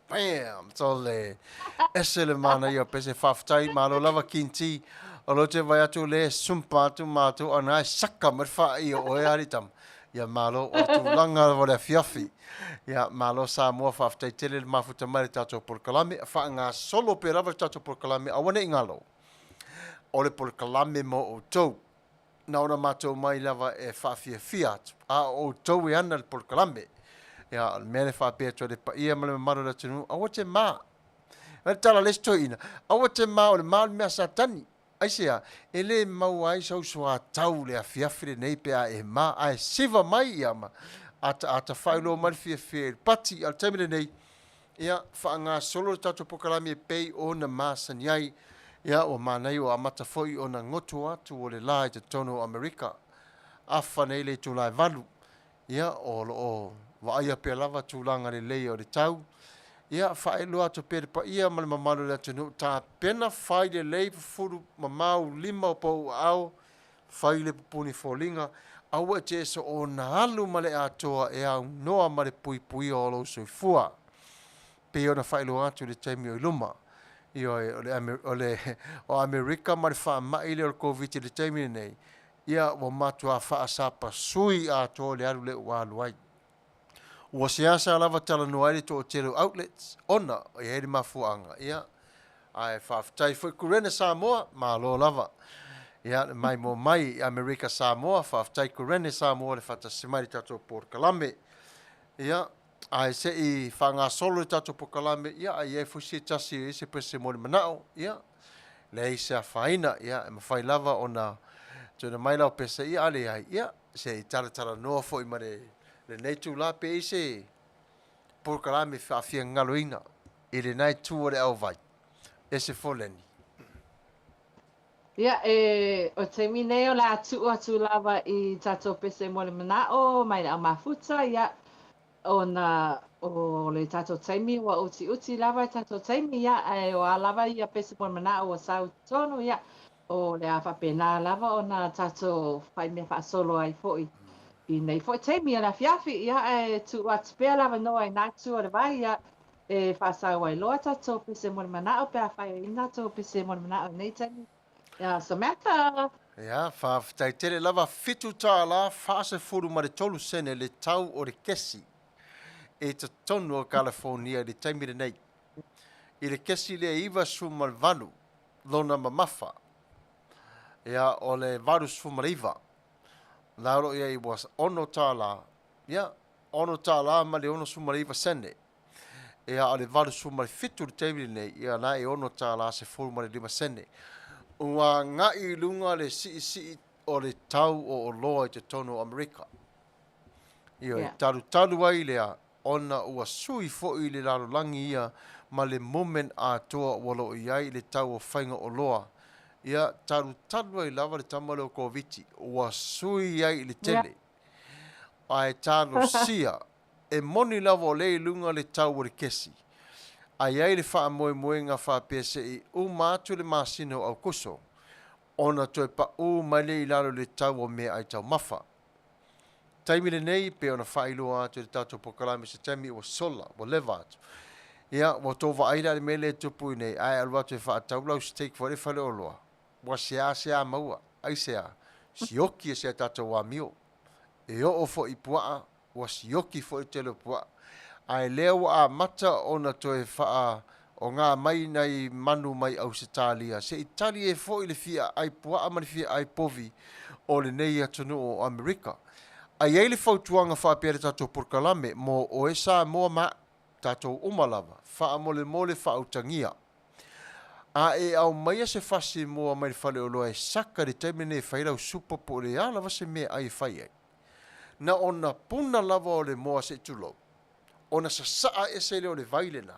Bam! Tole. Ese le mana ia pese faafetai malo lava kinti. O lo te vai atu le sumpa atu mātou ana e saka mai wha i o e ari tama. Ia malo o tūlanga o le afiafi. Ia malo Samoa faafetai tele le mafuta mai le tātou polokalame. Wha ngā solo pe rawa le tātou polokalame awane i ngalo. O le polokalame mo outou. Na ona mātou mai lava e whaafiafia atu. A o outou e ana le polokalame. Ia, o le mea le whaapea atu le paia ma le mamalu o le atunuu, aua te mā. Le tala le toeaina, aua te mā o le mā o le mea Satani. Aisea, e lē maua ai sau soatau le afiafi lenei pe a e mā, ae siva mai ia ma ataata faailoa mai le fiafia i le pati. A o le taimi lenei, ia, faagasolo le tatou polokalame e pei ona masani ai. Ia, ua manaia ua amata foi ona goto atu o le lā i totonu o Amerika. Afa nei le itula e 8. Ia, o lo o vaaia pea lava tulaga lelei o le tau. Ia, faailoa atu pea le paia ma le mamalu o le atunuu, tapena fai lelei fufulu mamao lima o pou aao, fai le pupuni foliga, aua e te eso ona alu ma le atoa e aunoa ma le puipuia o lou soifua. Pei ona faailoa atu i le taimi o i luma. Ioe, o le, o le, o Amerika ma le faamai lea o le Koviti i le taimi lenei, Ia, ua matuā faasapasui atoa le alu lea ua alu ai. Ua seasea lava talanoa ai le toatele o outlets, ona e i ai le mafuaaga, ia, ae faafetai foi Kurena Samoa, malo lava. Ia, le maimoa mai i Amerika Samoa, faafetai Kurene Samoa le faatasi mai i le tatou polokalame. Ia, ae se i faagasolo le tatou polokalame, ia, a i ai foi se tasi e i ai se pese mo le manao, ia, leai se afaina, ia, e mafai lava ona tuuina mai lau pese, ia, a leai, ia, se i talatalanoa foi ma le, lenei itulā pe i ai se polokalame faafiagaloina i lena itu o le auvai. Ese fo Lenny. Ia, e, o taimi nei o le a tuu atu lava i tatou pese mo le manao mai le au mafuta, ia, ona o le tatou taimi ua utiuti lava i tatou taimi, ia, ae o a lava ia pese mo le manao ua sau i totonu, ia, o le a faapena lava ona tatou fai mea faasolo ai foi i nei foi taimi o le afiafi, ia, ae tuu atu pea le avanoa i na itu o le vai, ia, e faasau ai loa tatou pese mo le manao pe afai e i ai ni tatou pese mo le manao i nei taimi. Ia, Samantha! Ia, faafetai tele lava, $7 43 sene le tau o le kesi i totonu o California i le taimi lenei. I le kesi lea e 98 lona mamafa, ia, o le 89, la o lo o i ai ua $6, ia, $6 ma le 69 sene. Ia, o le 87 i le taimi lenei, ia la e $6 15 sene. Ua agai i luga le siisii o le tau o oloa i totonu o Amerika. Ioe, yeah. Talutalu ai lea, ona ua sui foi le lalolagi ia ma le movement atoa ua lo o i ai i le tau o faiga oloa. Ia, talutalu ai lava le tama lea o Koviti, ua sui ai i le tele. Yeah. Ae talosia, e moni lava o lea i luga le tau o le kesi. A i ai le faamoemoega faapea se i uma atu le masina o Aokuso, ona toe paʻū mai lea i lalo i le tau o meaai taumafa. Taimi lenei, pei ona faailoa atu i le tatou polokalame i se taimi ua sola, ua leva atu. Ia, ua tou vaai la i le mea lea e tupu i nei, a e alu atu e faatau lau steak foi i le faleoloa, ua seasea maua. Aisea? Sioki e si a tatou amio. E oo foi i puaa, ua sioki foi le tele o puaa. Ae lea ua amata ona toe faaoga mai nai manu mai Ausetalia se i tali ai foi le fia aai puaa ma le fia aai povi o lenei atunuu o Amerika. A i ai le fautuaga faapea i le tatou polokalame mo oe Samoa ma tatou uma lava, faamolemole faautagia. A e aumaia se fasi moa mai le faleoloa e saka i le taimi lenei e fai lau supa po o le a lava se meaai e fai ai, na ona puna lava o le moa se i tulou, ona sasaa ese lea o le vai lena,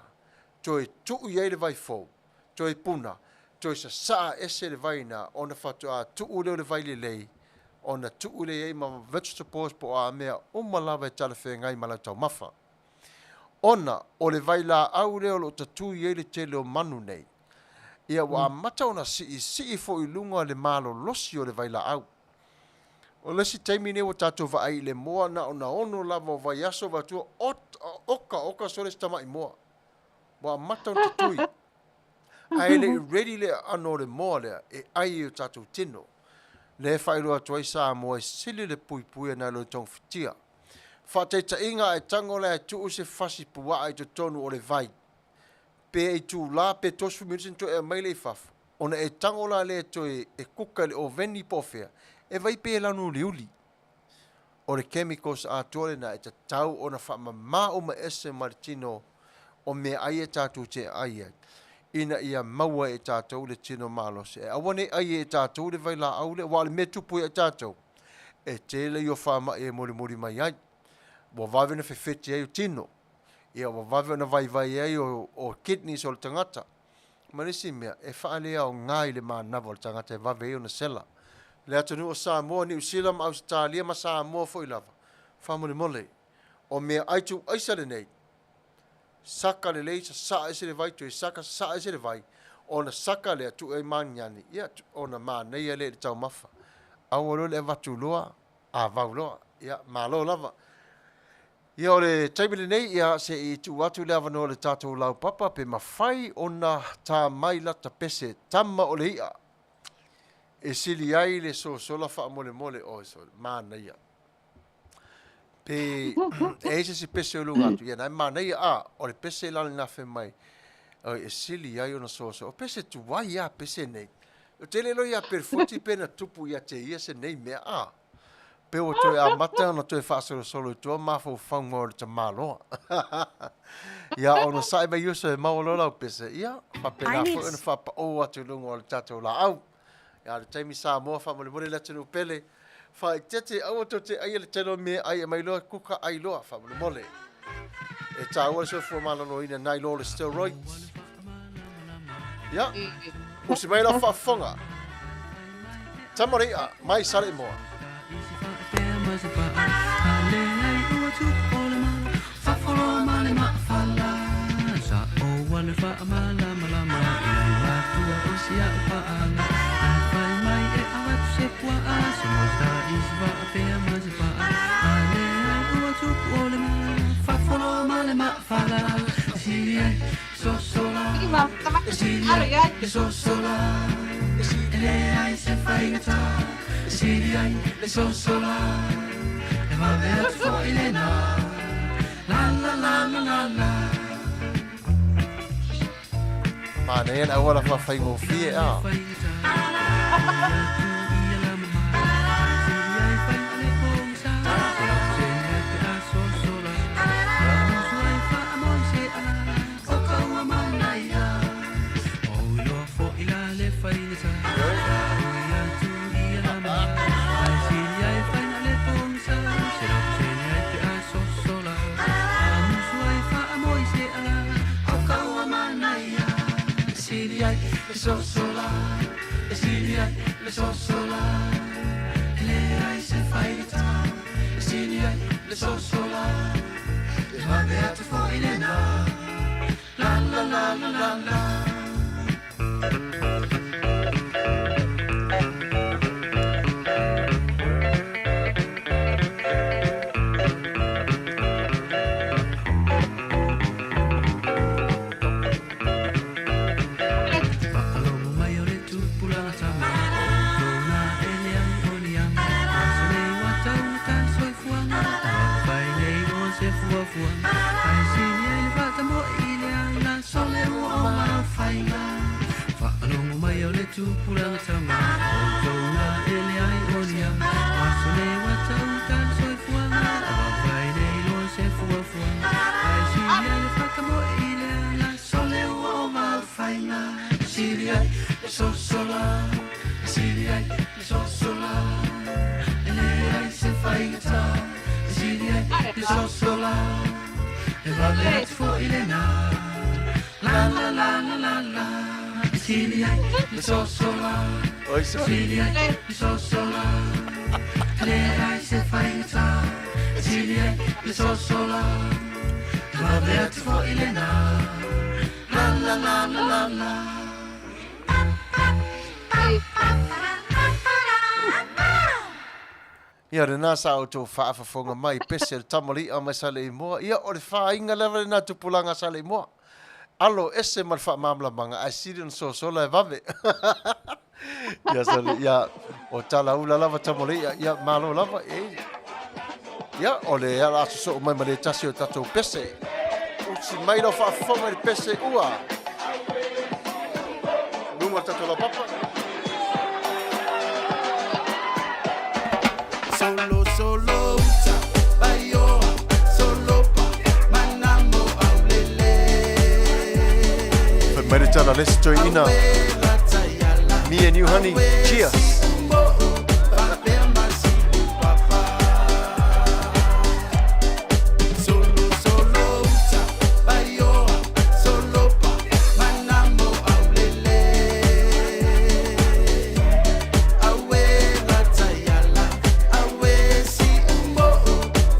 toe tuu i ai le vai fou, toe puna, toe sasaa ese le vai na, ona faatoa tuu lea o le vai lelei, ona tuu lea i ai ma vegetables po o a mea uma lava e talafeagai ma lau taumafa. Ona o le vailaau lea o lo o tatui ai le tele o manu nei, ia ua amata ona siisii foi i luga le malolosi o le vailaau. O le isi taimi nei ua tatou vaai i le moa na ona ono lava o vaiaso vaeatu oka oka sole si tamai moa. Ua amata ona tatui. Ae e le i ready le aano o le moa lea e ai i o tatou tino. Lea e faailoa atu ai Samoa e sili le puipuia nai lo le togafitia. Faataitaiga a e tago la e tuu se fasi puaa i totonu o le vai, pe itula pe 30 minute ona toe aumai lea i fafo, ona e tago la lea e toe e kuka i le oveni po o fea, e vai pei e lanu uliuli. O le chemicals atoa lena e tatau ona faamama uma ese mai le tino o meaai e tatou te aai ai, ina ia maua e tatou le tino malosi. E aua ne i ai e tatou le vailaau lea, aua o le mea e tupu ia i tatou, e tele ia o faamai e molimoli mai ai. Ua vave ona fefeti ai o tino, ia ua vave ona vaivai ai o kidneys o le tagata. Ma le isi mea, e faaleaoga i le manava o le tagata e vave ai ona sela. Le atunuu o Samoa, Niu Sila ma Ausetalia ma Samoa foi lava, faamolemole, o meaai tuuaisa lenei, saka lelei, sasaa ese le vai, toe saka, sasaa ese le vai, ona saka lea, tuu ai maniani, ia, ona manaia lea i le taumafa. Aua loa le avatu loa, a vau loa. Ia, malo lava. Ia, o le taimi lenei, ia, se i tuu atu le avanoa i le tatou laupapa pe mafai ona ta mai lata pese tama o le i'a e sili ai le sosola faamolemole. Oi, sole, manaia. Pe e ai se isi pese o luga atu, ia na e manaia, a, o le pese la lena fai mai, oi, e sili ai ona sosola. O pese tuai a pese nei. Ou te le iloa ia Perefoti pe na tupu ia te ia se nei mea, a. Pe ua toe amata ona toe faasolosolo i tua mafaufauga o le tamaloa. Ia onosai mai uso e maua loa lau pese, ia, faapena foi ona faapaū atu i luga o le tatou laau. Ia, o le taimi Samoa faamolemole le atunuu pele. Faaeteete, aua tou te aia le tele o mea ai, aumai loa kuka ai loa faamolemole. E taua le soifua maloloina nai lo le steroids. Ia, usi mai lau faafofoga. Tama o le i'a, mai Saleimoa. Manaia le auala faafaigofie a. La la la la la. Faalogo mai o le tupulaga tama o outou na e leai o ni aga. Aso nei ua taugata le soifuaga, ua mafai nei mo se fuafuaga. Ae sili ai le faatamoe i le aga sole ua o maofaiga. Faalogo mai o le tupulaga tama o outou na e leai o ni aga. Aso nei ua taugata le soifuaga, ua mafai nei mo se fuafuaga. Ae sili ai le faatamoe i le aga sole ua o maofaiga. Sili ai le sosola, sili ai le sosola, e leai se faigata. Sili ai le sosola, e vave atu foi lena. La la la la la la, sili ai le sosola, Oi sole. sili ai le sosola, e leai se faigata. Sili ai le sosola, e vave atu foi lena. La la la la la la. Ia, lena sa outou faafofoga mai, pese le tamali'a mai Saleimoa. Ia, o le fāaiga lava lena tupulaga a Saleimoa. Alo ese ma le faamalamalamaga, ae sili ona sosola e vave. Ia, sole, ia, o talaula lava tamali'a, ia, malo lava, e. Ia, o le ala aso soo mai ma le tasi o tatou pese. Usi mai lau faafofoga i le pese ua. Luga o le tatou laupapa. Solo solo uta baioa solo pa manamo aulele. Fai mai le tala le isi toeaina. Me and you honey, cheers. Solo solo uta baioa solo pa manamo aulele. Awe latayala awe si umbo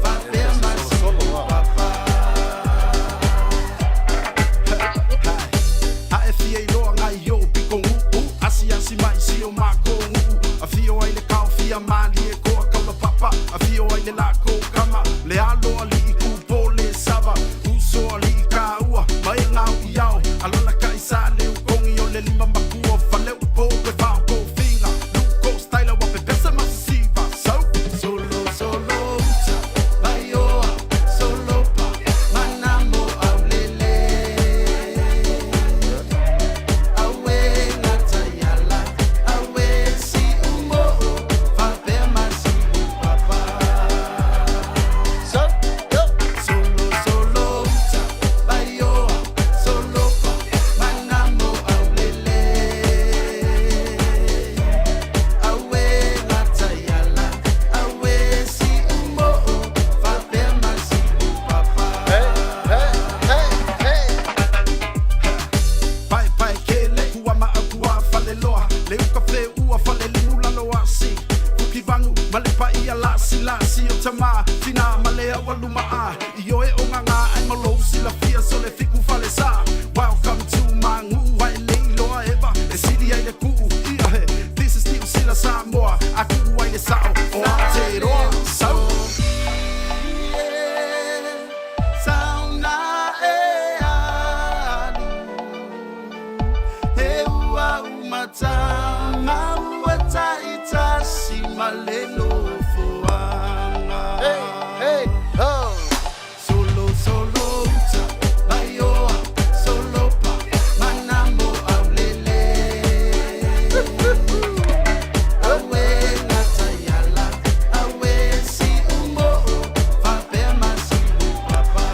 faapea papa. A e fia iloa ngai o piko guu asiasi mai si o mākou nuu afio ai le kaofia malie koa kaula papa afio ai le lako kama le alo alii kupo le sava uso alii kaua mai ngau i ao alala kai sa le ukongi o le lima makua fale upo e vao ko finga luko style wa pepesa masisiva so solo solo uta baioa solo pa manamo aulele. Awe latayala awe si umbo faapea masi papa. So, go. Solo solo uta baioa solo pa manamo aulele. Awe latayala awe si umbo faapea masi papa. Hey, hey, hey, hey. Pae pae kele kua maa kua fale loa le uka fe ua fale limu lalo asi Fuki vangu ma le paia lasi lasi o tama tina ma le aua a i oe o ngā ai ma lou silafia so le fiku fale sa. Welcome to Mangu ai le iloa eva e sili ai le kuu ia he. This is New Sila Samoa a kuu ai le sao o Aotearoa so. Sauna e alu he ua umatanga ua taitasi ma le nofoaga. Hey, hey, ho. Solo solo uta baioa solo pa manamo aulele. Awe latayala awe si umbo faapea masi papa.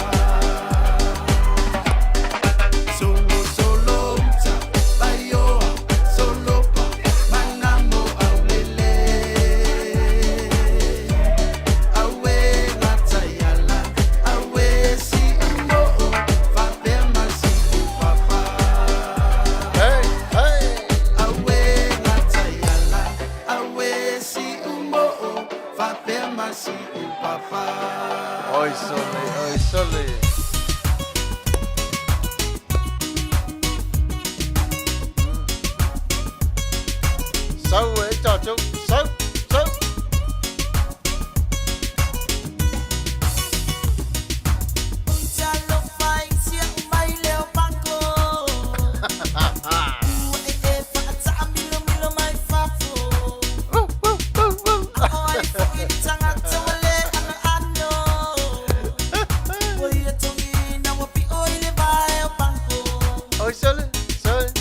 Solo solo uta baioa solo pa manamo aulele. Awe latayala awe si umbo faapea masi papa. Hey, hey. Awe latayala awe si umbo faapea masi papa. Oi sole, oi sole. Sau e tātou, sau, sau. Oi, sole, sole.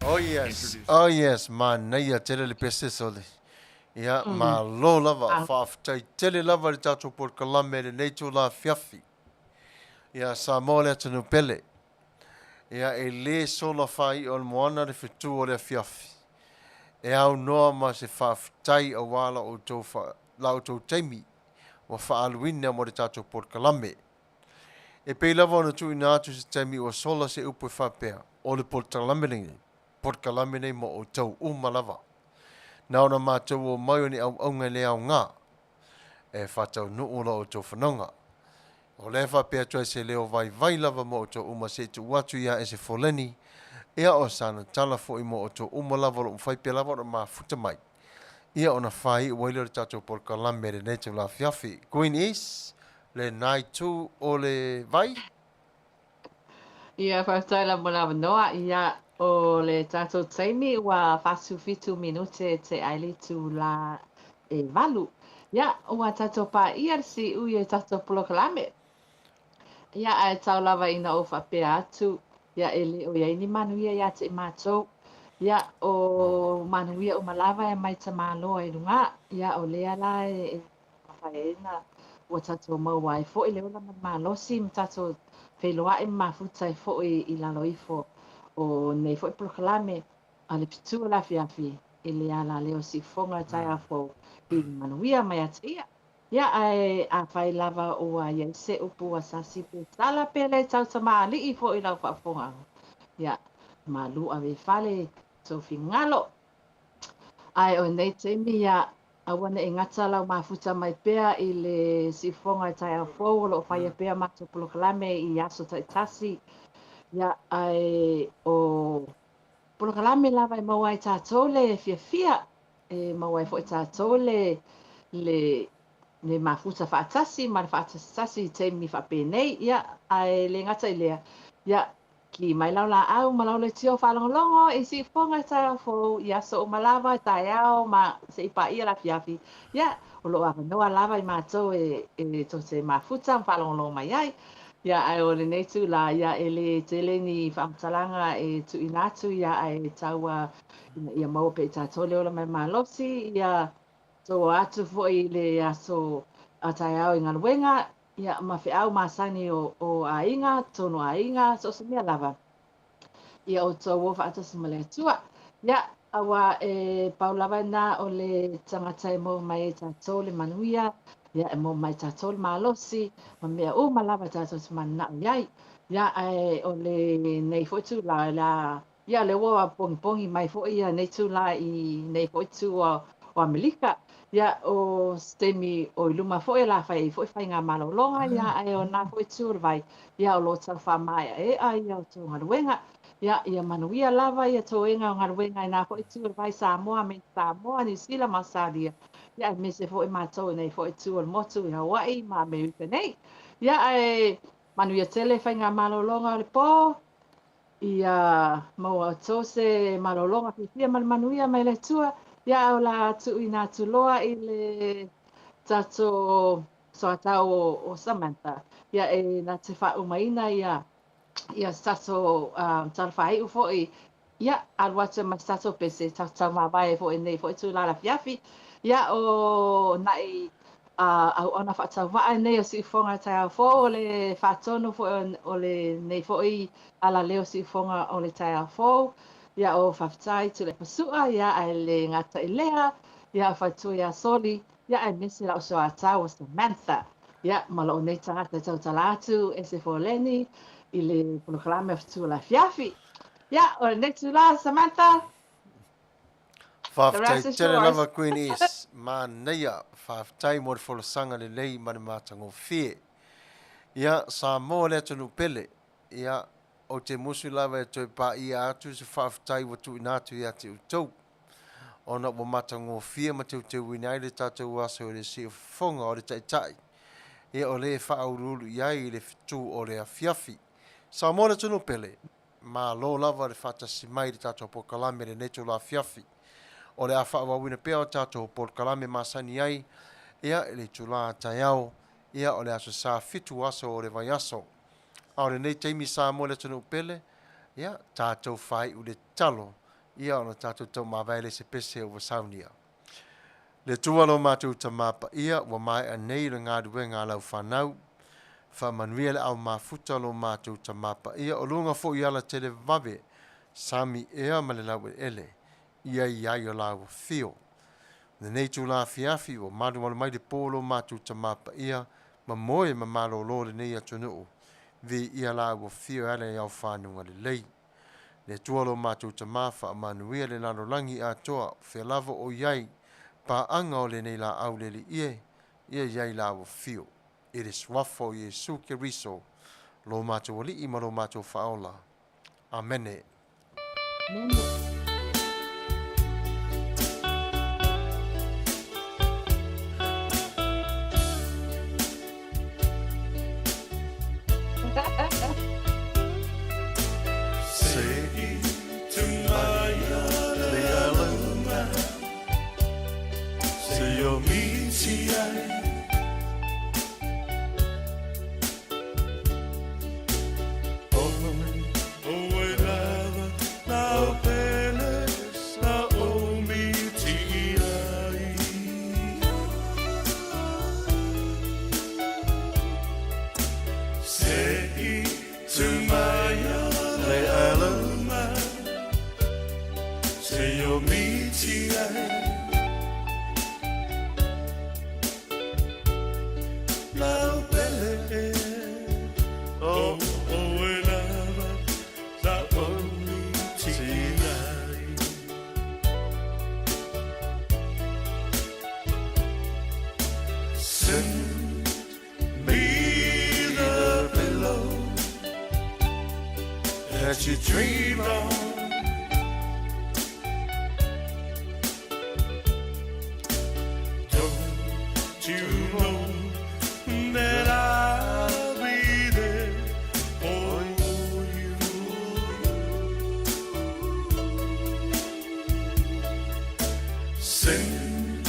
Oh yes, oh yes, manaia tele le pese sole. Ia, malo lava, faafetai tele lava i le tatou polokalame i lenei itula afiafi. Ia, Samoa le atunuu pele. Ia, e le sola faai'a o le moana le fetu o le afiafi. E aunoa ma se faafetai aua la outou, la outou taimi ua faaaluina mo le tatou polokalame. E pei lava ona tuuina atu se taimi ua sola se upu e faapea, O le polokalame lenei, polokalame nei mo outou uma lava. Na ona matou omai o ni auaunga e le aoga e faataunuu lo outou fanoga. O lea e faapea atu ai se leo vaivai lava mo outou uma se i tuu atu ia Ese Foleni, ia o sana tala foi mo outou uma lava o lo o mafai pea lava ona mafuta mai. Ia ona faaiu ai lea o le tatou polokalame i lenei itula afiafi. Queen East, lena itu o le vai. Ia, faafetai lava mo le avanoa. Ia, o le tatou taimi ua 47 minute te ai le itula e 8. Ia, ua tatou paia le siui o le tatou polokalame. Ia, ae tau lava ina ou faapea atu, ia, e le o i ai ni manuia ia te i matou. Ia, o manuia uma lava e mai Tamāloa i luga. Ia, o lea la e mafai ai ona ua tatou maua ai foi le ola ma le malosi ma tatou feiloai ma mafuta ai foi i lalo ifo o nei foi polokalame a le fetu o le afiafi i le alaleo o siufofoga o le taeao fou i manuia mai ia te ia. Ia, ae afai lava ua i ai se upu ua sasi pe tala pe le tautamalii foi i lau faafofogaaga, ia, malu ave i fale tou fingalo. Ae o lenei taimi, ia, aua ne i gata lau mafuta mai pea i le siufofoga i taeao fou o lo o faia pea matou polokalame i aso taitasi. Ia, ae o polokalame lava e maua ai tatou le fiafia, e maua ai foi tatou le le le mafuta faatasi ma le faatasitasi i taimi faapenei. Ia, ae le gata i lea, ia, Ki mai lau laau ma lau leitio faalogologo i siufofoga i taeao fou i aso uma lava, taeao ma se i paia le afiafi. Ia, o lo o avanoa lava i matou e, e tou te mafuta ma faalogologo mai ai. Ia, ae o lenei itulā, ia, e le tele ni faamatalaga e tuuina atu, ia, ae tau ina ia maua pea i tatou le ola mai malosi, ia, tou o atu foi i le aso a taeao i galuega, Ia, ma feau masani o, o aiga, totonu o aiga, so o se mea lava. Ia outou o faatasi ma le Atua. Ia, auā e pau lava lena o le tagata e maua mai ai tatou le manuia, ia, e maua mai tatou le malosi, ma mea uma lava tatou te mananao i ai. Ia, ae o lenei foi itulā, o le a Ia, lea ua pogipogi mai foi ia nei itulā i nei foi itu o, o Amerika. Ia, o se taimi o i luma foi o le a fai ai foi faiga malologa, ia, ae o lena foi itu o le vai, ia, o lo o tau faamaeaea ia outou galuega. Ia, ia manuia lava ia toega o galuega i lena foi itu o le vai, Samoa, Amerika Samoa, Niu Sila ma Ausetalia. Ia, aemaise foi matou i nei foi itu o le motu i Hawaii ma Amerika nei. Ia, ae manuia tele faiga malologa o le pō. Ia maua outou se malologa fiafia ma le manuia mai le Atua. Ia ae o le a tuuina atu loa i le tatou soatau o, o Samantha. Ia e na te faaumaina ia ia se tatou um, tala faaiu foi. Ia, alu atu ma se tatou pese, tatou taumāvae ai foi i lenei foi itulā i le afiafi. Ia, o naʻi a auauna faatauvaa nei o Siufofoga Taeao Fou, o le faatonu foi o lenei foi alaleo Siufofoga o le Taeao Fou. Ia, o faafetai Tuilaepa Sua, ia, ae le gata i lea, ia, o faletua ia Soli, ia, aemaise lau soatau o Samantha. Ia, ma lou nei tagata e tautala atu, Ese Foleni, i le polokalame o Fetu o le Afiafi. Ia, o lenei itulā, Samantha, The Faafetai rest is tele yours. lava Queen S. Manaia, faafetai mo le folasaga lelei ma le matagofie. Ia, Samoa le atunuu pele. Ia, ou te musu lava e toe paia atu se faafetai ua tuuina atu ia te outou, ona ua matagofie ma teuteuina ai le tatou aso i le siufofoga o le Taitai, ia o le e faauluulu i ai i le fetu o le afiafi. Samoa le atunuu pele. Malo lava le faatasi mai i le tatou polokalame i lenei itula afiafi. O le a faaauauina pea o tatou polokalame masani ai, ia, i le itula taeao, ia, o le Aso Sa 7 aso o le vaiaso. A o lenei taimi Samoa le atunuu pele, ia, tatou faaiu le tatalo, ia, ona tatou taumavae lea i se pese ua saunia. Le Atua lo matou Tama Paia, ua maea nei le galuega a lau fanau. Faamanuia le ao mafuta lo matou Tama Paia, o luga foi i ala televave, sami ea ma le laueleele, ia i ai o laua fio. Lenei itula afiafi, ua malumalu mai le po lo matou Tama Paia, ma moe ma malolo lenei atunuu, viia laua fio e ala i aofanuga lelei. Le Atua lo matou Tama, faamanuia le lalolagi atoa, o fea lava o i ai paaga o lenei laau le Alii e, ia i ai laua fio. I le Suafa o Iesu Keriso, lo matou Alii ma lo matou Faaola. Amene. Amene. That you dream on. Don't you know that I'll be there for you? Send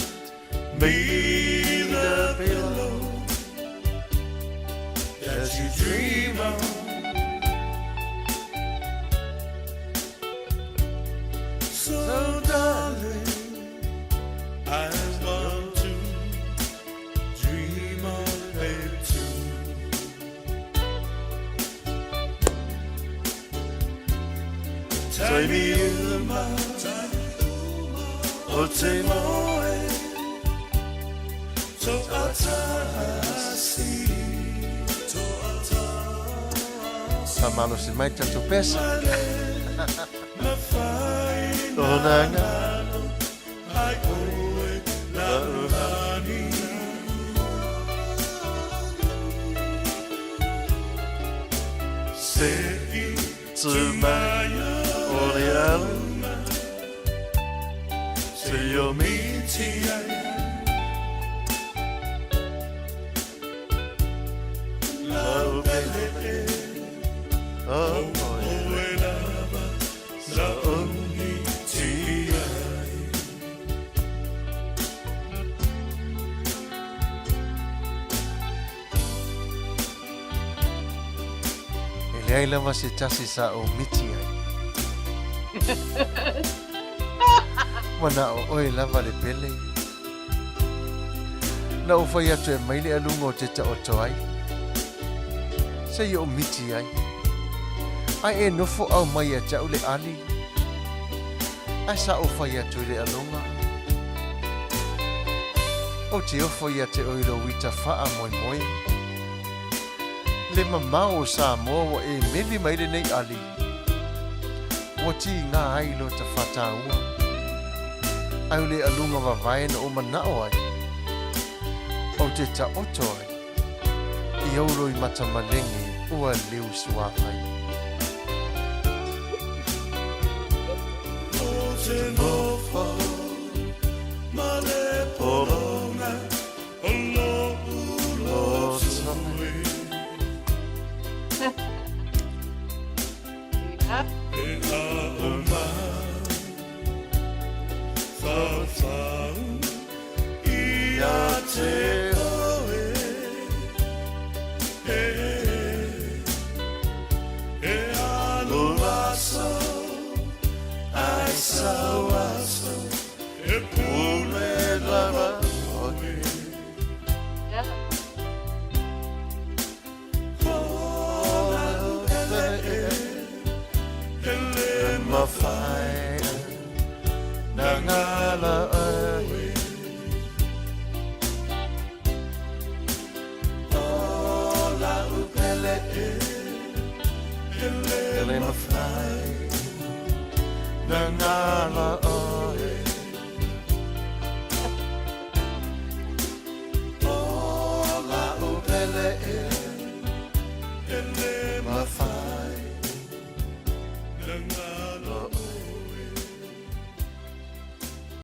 me the pillow that you dream on. So, darling, I want to dream of it too. Taimi uma o te moe to atasi to Faamalosi mai tatou pesa. Mawhai Ona ngā. ai oe la uhani Se i Tu mai o le alu. Se o miti ai Lau pele e Oh, oh, yeah. Oe lava Sa ongi ti ai E leai lava se tasi sa o miti ai. Ua na o oe lava le pele. Na ou fai atu e mai le aluga o te taoto ai. Se i o miti ai. Ai e nofo au mai ia te au le ali. Ae sa ou fai atu i le aluga. Ou te ofo ia te oe i lou uita faamoemoe. Le mamao o Samoa ua e meli mai lenei ali. Ua tiga ai lo ta faataua. Ae o le aluga vavae na ou manao ai. Ou te taoto ai i ou loimata malege ua leu suavai. O te nofo ma le pologa o lo'u loto e Ia. E a'o mai faufau ia te oe E e alu aso ai sau aso e